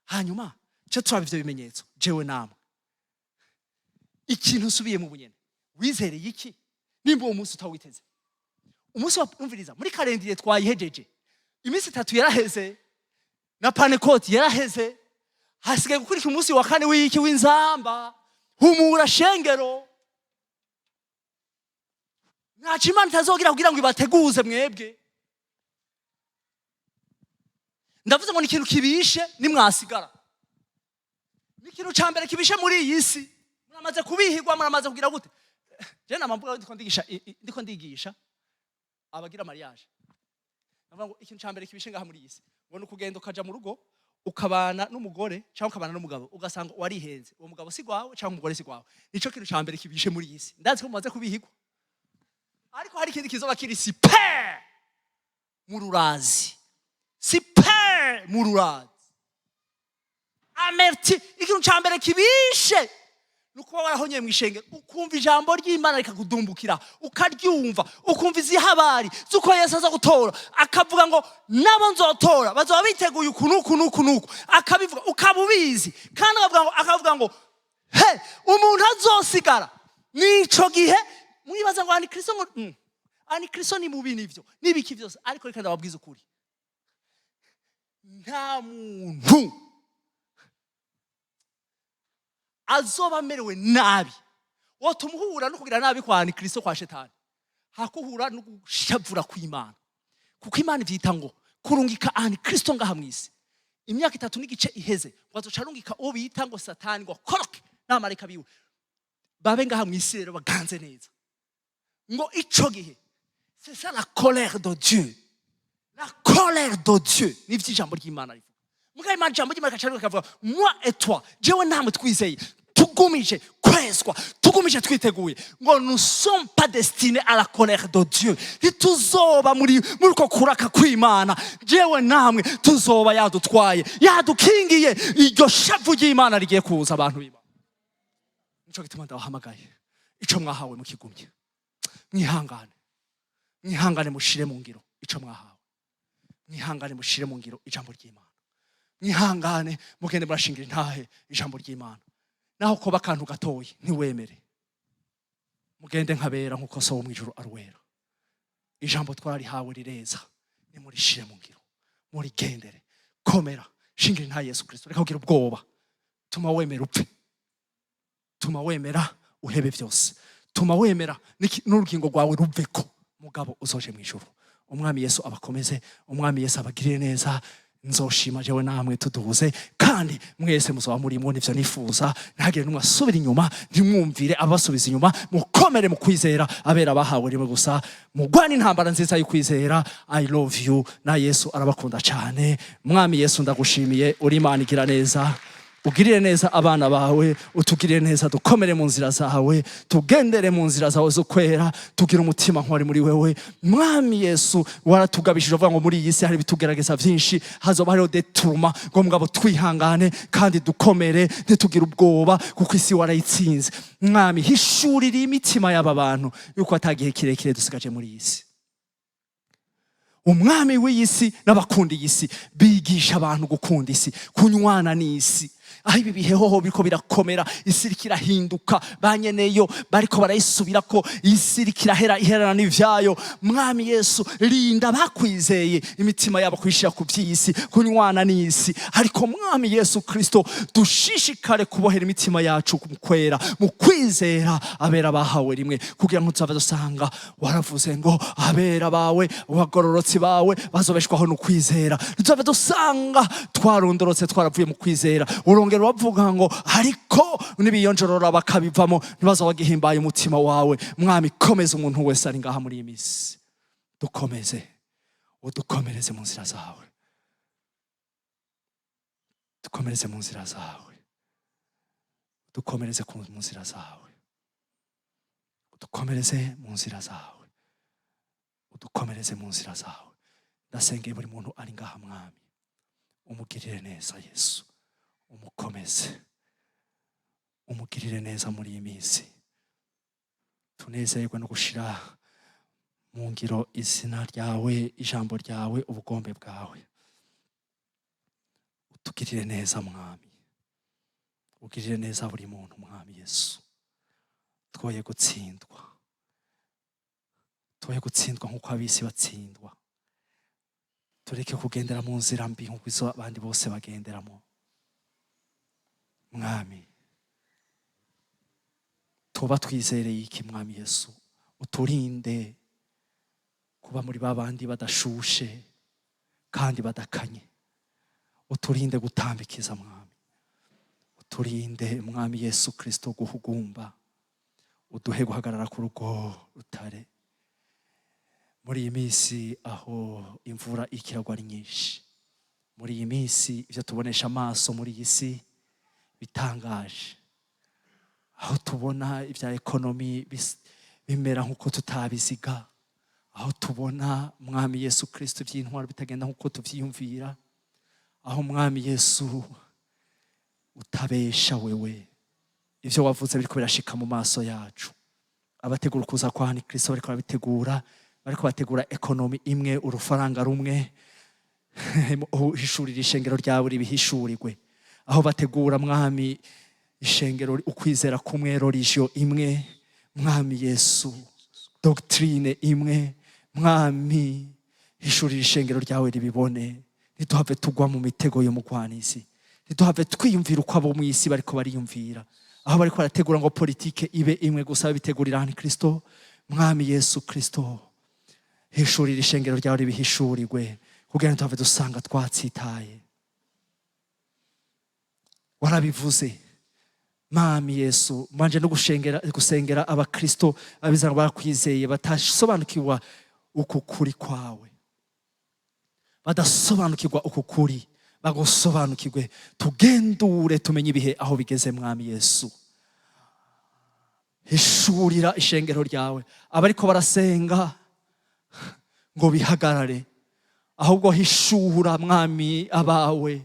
Hanyuma cyo turaba ivyo bimenyetso jewe namwe. Ikintu usubiye mu bunyene, wizereye iki nimba uwo munsi utawiteze? Umunsi wa, umviriza, muri calendrier twayihejeje, iminsi 3 yaraheze na Pantekoti yaraheze, hasigaye gukurikira umunsi wa kane w'iki, w'inzamba. Humura shengero, ntaco Imana itazogira kugira ngo ibateguze mwebwe. Ndavuze ngo ni ikintu kibishe nimwasigara, ni ikintu ca mbere kibishe muri iyi si. Muramaze kubihigwa, muramaze kugira gute? Je nama mvuga, ndiko ndigisha, ndiko ndigisha abagira mariage, ndavuga ngo ikintu ca mbere kibishe ngaha muri iyi si ngo ni ukugenda ukaja mu rugo, ukabana n'umugore cyangwa ukabana n'umugabo, ugasanga warihenze, uwo mugabo si gwawe cyangwa umugore si gwawe. Nico kintu ca mbere kibishe muri iyi si. Ndazi ko mumaze kubihigwa, ariko hari ikindi kizoba kiri super mu rurazi, super mu rurazi amerti. Ikintu ca mbere kibishe ni ukuba warahonyeye mu ishengero, ukumva ijambo ry'Imana rikakudumbukira, ukaryumva, ukumva izihabari z'uko Yesu aza gutora, akavuga ngo nabo nzotora bazoba biteguye uku n'uku n'uku n'uku, akabivuga ukaba ubizi, kandi akavuga ngo he, umuntu azosigara n'ico gihe. Mwibaza ngo antikristo, ngo antikristo ni mubi, nivyo n'ibiki byose, ariko reka ndababwiza ukuri, nta muntu azoba amerewe nabi wotuma uhura no kugira nabi kwa antikristo, kwa shetani, hakuhura no gushavura kw'Imana, kuko Imana ivyita ngo kurungika antikristo ngaha mw'isi. Imyaka 3 n'igice iheze, ngo azoca arungika uwo bita ngo Satani, ngo akoroke n'abamarayika biwe babe ngaha mw'isi rero baganze neza. Ngo ico gihe, c'est ça la colère de Dieu, la colère de Dieu, nivyo ijambo ry'Imana rivuga. Mugabo Imana, ijambo ry'Imana rikaca rikavuga moi et toi, jewe namwe twizeye, tugumije kwezwa, tugumije twiteguye, ngo nous sommes pas destinés à la colère de Dieu. Ntituzoba muri uko kuraka kw'Imana. Jewe namwe tuzoba yadutwaye, yadukingiye iryo shavu ry'Imana rigiye kuza. Abantu b'Imana, nico gituma ndabahamagaye, ico mwahawe mukigumye. Mwihangane, mwihangane, mushire mu ngiro ico mwahawe. Mwihangane, mushire mu ngiro ijambo ry'Imana. Mwihangane, mugende murashingira intahe ijambo ry'Imana, naho koba akantu gatoyi ntiwemere. Mugende nkabera nkuko So wo mw'ijuru ari wera. Ijambo twararihawe rireza, nimurishire mu ngiro, murigendere. Komera, shingira nta Yesu Kristo. Reka kugira ubwoba. Tuma wemera upfe, tuma wemera uhebe byose, tuma wemera n'urugingo rwawe ruveko, mugabo uzoje mu ijuru. Umwami Yesu abakomeze, Umwami Yesu abagirire neza. Nzoshima jewe namwe tuduhuze, kandi mwese muzoba murimo. Nivyo nifuza. Ntihagire n'umwe asubira inyuma. Ntimwumvire abasubiza inyuma. Mukomere mu kwizera, abera bahawe rimwe gusa. Mugwane intambara nziza y'ukwizera. I love you, na Yesu arabakunda cyane. Mwami Yesu, ndagushimiye, uri Imana igira neza. Ugirire neza abana bawe, utugirire neza, dukomere mu nzira zawe, tugendere mu nzira zawe zo kwera, tugire umutima nk'wari muri wewe. Mwami Yesu, waratugabishije uvuga ngo muri iyi si hari ibitugerageza byinshi, hazoba hariho detuma, ngo mugabo twihangane kandi dukomere, ntitugire ubwoba, kuko isi warayitsinze. Mwami, hishurira imitima y'aba bantu yuko atagihe kirekire dusigaje muri iyi si. Umwami w'iyi si n'abakunda iyi si bigisha abantu gukunda isi, kunywana n'isi. Aho ibi bihe hoho biriko birakomera, isi iriko irahinduka, ba nyeneyo bariko barayisubirako, isi iriko irahera iherana n'ivyayo. Mwami Yesu, rinda bakwizeye imitima yabo kuyishira ku vy'isi, kunywana n'isi. Ariko Mwami Yesu Kristo, dushishikare kubohera imitima yacu mu kwera, mu kwizera, abera bahawe rimwe, kugira ngo tuzave dusanga waravuze ngo abera bawe, abagororotsi bawe, bazobeshwaho no kwizera. Tuzave dusanga twarondorotse, twaravuye mu kwizera. Urongera uravuga ngo ariko nibiyonjorora bakabivamo, ntibazoba bagihimbaye umutima wawe. Mwami, komeza umuntu wese ari ngaha muri iyi minsi. Dukomeze, udukomereze mu nzira zawe, dukomereze mu nzira zawe, dukomereze mu nzira zawe, udukomereze mu nzira zawe, udukomereze mu nzira zawe. Ndasengeye buri muntu ari ngaha, Mwami, umugirire neza. Yesu, umukomeze, umugirire neza muri iyi minsi. Tunezerwe no gushira mu ngiro izina ryawe, ijambo ryawe, ubugombe bwawe. Utugirire neza, Mwami, ugirire neza buri muntu. Mwami Yesu, twoye gutsindwa, twoye gutsindwa nk'uko ab'isi batsindwa. Tureke kugendera mu nzira mbi nk'uko izo abandi bose bagenderamo. Mwami, tuba twizereye iki? Mwami Yesu, uturinde kuba muri ba bandi badashushe kandi badakanye. Uturinde gutambikiza, Mwami. Uturinde, Mwami Yesu Kirisito, guhugumba. Uduhe guhagarara ku rugo rutare muri iyi minsi aho imvura ikiragwa ari nyinshi. Muri iyi minsi ibyo tubonesha amaso muri iyi si bitangaje, aho tubona ibya économie bimera nk'uko tutabiziga, aho tubona, Mwami Yesu Kirisito, iby'intwaro bitagenda nk'uko tubyiyumvira, aho, Mwami Yesu, utabesha wewe, ibyo wavuze biriko birashika mu maso yacu. Abategura ukuza kwa Kristo bariko barabitegura, bariko bategura économie imwe, urufaranga rumwe. Uhishurira ishengero ryawe ribihishurirwe. Aho bategura, Mwami, ishengero, ukwizera kumwe, religion imwe, Mwami Yesu, doctrine imwe, Mwami, hishurira ishengero ryawe ribibone. Ntituhave tugwa mu mitego y'umugwanizi, ntituhave twiyumvira uko abo mu isi bariko bariyumvira, aho bariko barategura ngo politike ibe imwe gusa, babitegurira hano Kristo. Mwami Yesu Kristo, hishurira ishengero ryawe ribihishurirwe, kugira ngo tuhave dusanga twatsitaye. Warabivuze, Mwami Yesu. Mbanje no gusengera abakristo abizana barakwizeye batasobanukirwa uku kuri kwawe, badasobanukirwa uku kuri, bagusobanukirwe, tugendure tumenye ibihe aho bigeze. Mwami Yesu, hishurira ishengero ryawe. Abariko barasenga ngo bihagarare, ahubwo hishura, Mwami, abawe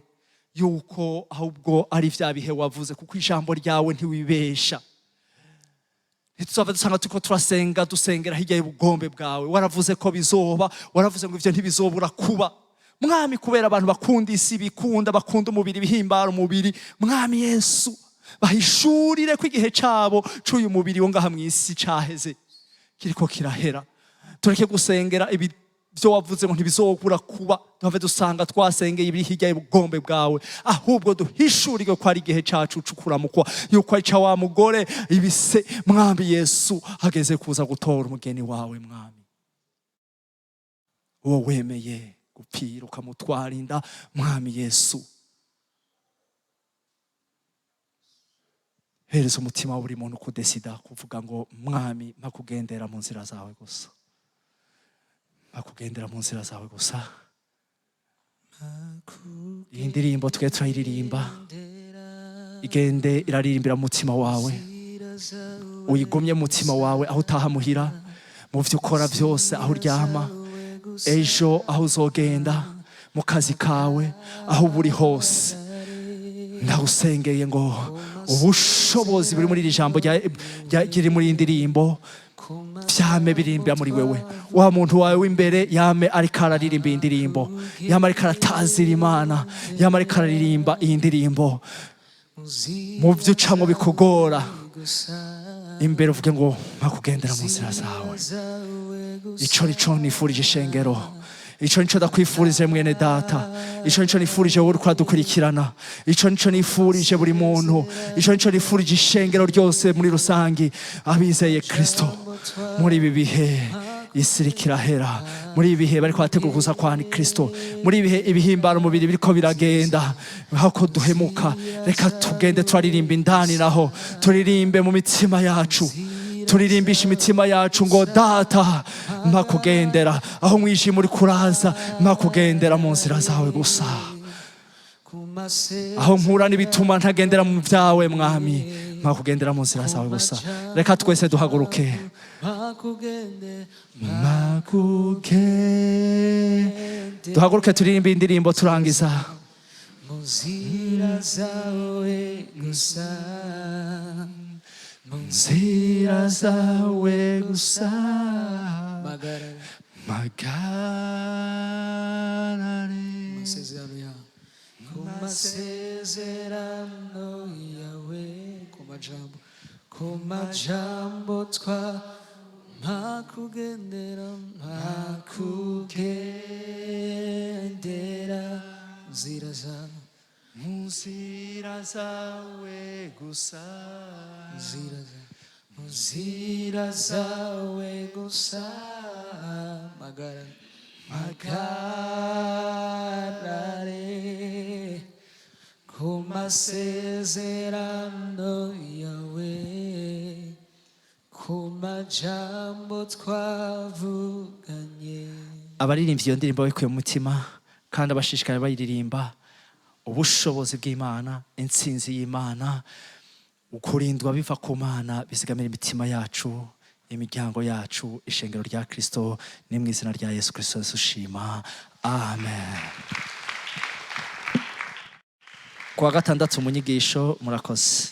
yuko ahubwo ari vya bihe wavuze, kuko ijambo ryawe ntiwibesha. Ntituzava dusanga turiko turasenga, dusengera hirya y'ubugombe bwawe. Waravuze ko bizoba, waravuze ngo ivyo ntibizobura kuba. Mwami, kubera abantu bakunda isi, bikunda, bakunda umubiri, bihimbara umubiri, Mwami Yesu, bahishurire ko igihe cabo c'uyu mubiri wo ngaha mw'isi caheze, kiriko kirahera. Tureke gusengera ibi byo wavuze ngo ntibizobura kuba, duhave dusanga twasengeye ibiri hirya y'ubugombe bwawe, ahubwo duhishurirwe ko ari igihe cacu c'ukuramukwa, yuko ari ca wa mugore ibise. Mwami Yesu, hageze kuza gutora umugeni wawe. Mwami, uwo wemeye gupfira ukamutwara inda. Mwami Yesu, hereza umutima wa buri muntu kudesida kuvuga ngo: "Mwami, mpa kugendera mu nzira zawe gusa, mpa kugendera mu nzira zawe gusa." Iyi ndirimbo twe turayiririmba, igende iraririmbira mu mutima wawe, uyigumye mu mutima wawe, aho utaha muhira, mu byo ukora byose, aho uryama, ejo aho uzogenda, mu kazi kawe, aho uba uri hose. Ndawusengeye ngo ubushobozi buri muri iri jambo riri muri iyi ndirimbo vyame birimbira muri wewe. Wa muntu wawe w'imbere yame ariko araririmba iyi ndirimbo, yame ariko aratazira Imana, yame ariko araririmba iyi ndirimbo. Mu byo ucamwo bikugora imbere, uvuge ngo: "Mpakugendera mu nzira zawe." Ico nico nifurije ishengero, ico nico ndakwifurije mwene data, ico nico nifurije wowe uriko uradukurikirana, ico nico nifurije buri muntu, ico nico nifurije ishengero ryose muri rusangi, abizeye Kristo. Muri ibi bihe isi iriko irahera, muri ibi bihe bariko barategura kuza kwa Kristo, muri ibi bihe ibihimbara umubiri biriko biragenda, aho duhemuka, reka tugende turaririmba indani, naho turirimbe mu mitima yacu, turirimbisha imitima yacu ngo: "Data, mpa kugendera aho umwijima uri kuraza, mpa kugendera mu nzira zawe gusa. Aho mpura n'ibituma ntagendera mu byawe, Mwami, mpa kugendera mu nzira zawe gusa." Reka twese duhaguruke. Makuge duhaguruke, turirimbe indirimbo turangiza. Mu nzira zawe gusa. Mu nzira zawe gusa. Magarare. Magarare. Masezerano yawe, ku masezerano yawe, ku majambo twa mpakugendera, mpakugendera nzira zawe. Mu nzira zawe gusa. Nzira zawe, mu nzira zawe gusa, magara magarare ku masezerano yawe, ku majambo twavuganye. Abaririmbyi iyo ndirimbo babikuye mu mutima kandi abashishikaye bayiririmba, ubushobozi bw'Imana, intsinzi y'Imana, ukurindwa biva ku Mana bizigamira imitima yacu, imiryango yacu, ishengero rya Kristo. Ni mu izina rya Yesu Kristo dushima, amen. Kuwa gatandatu mu nyigisho, murakoze.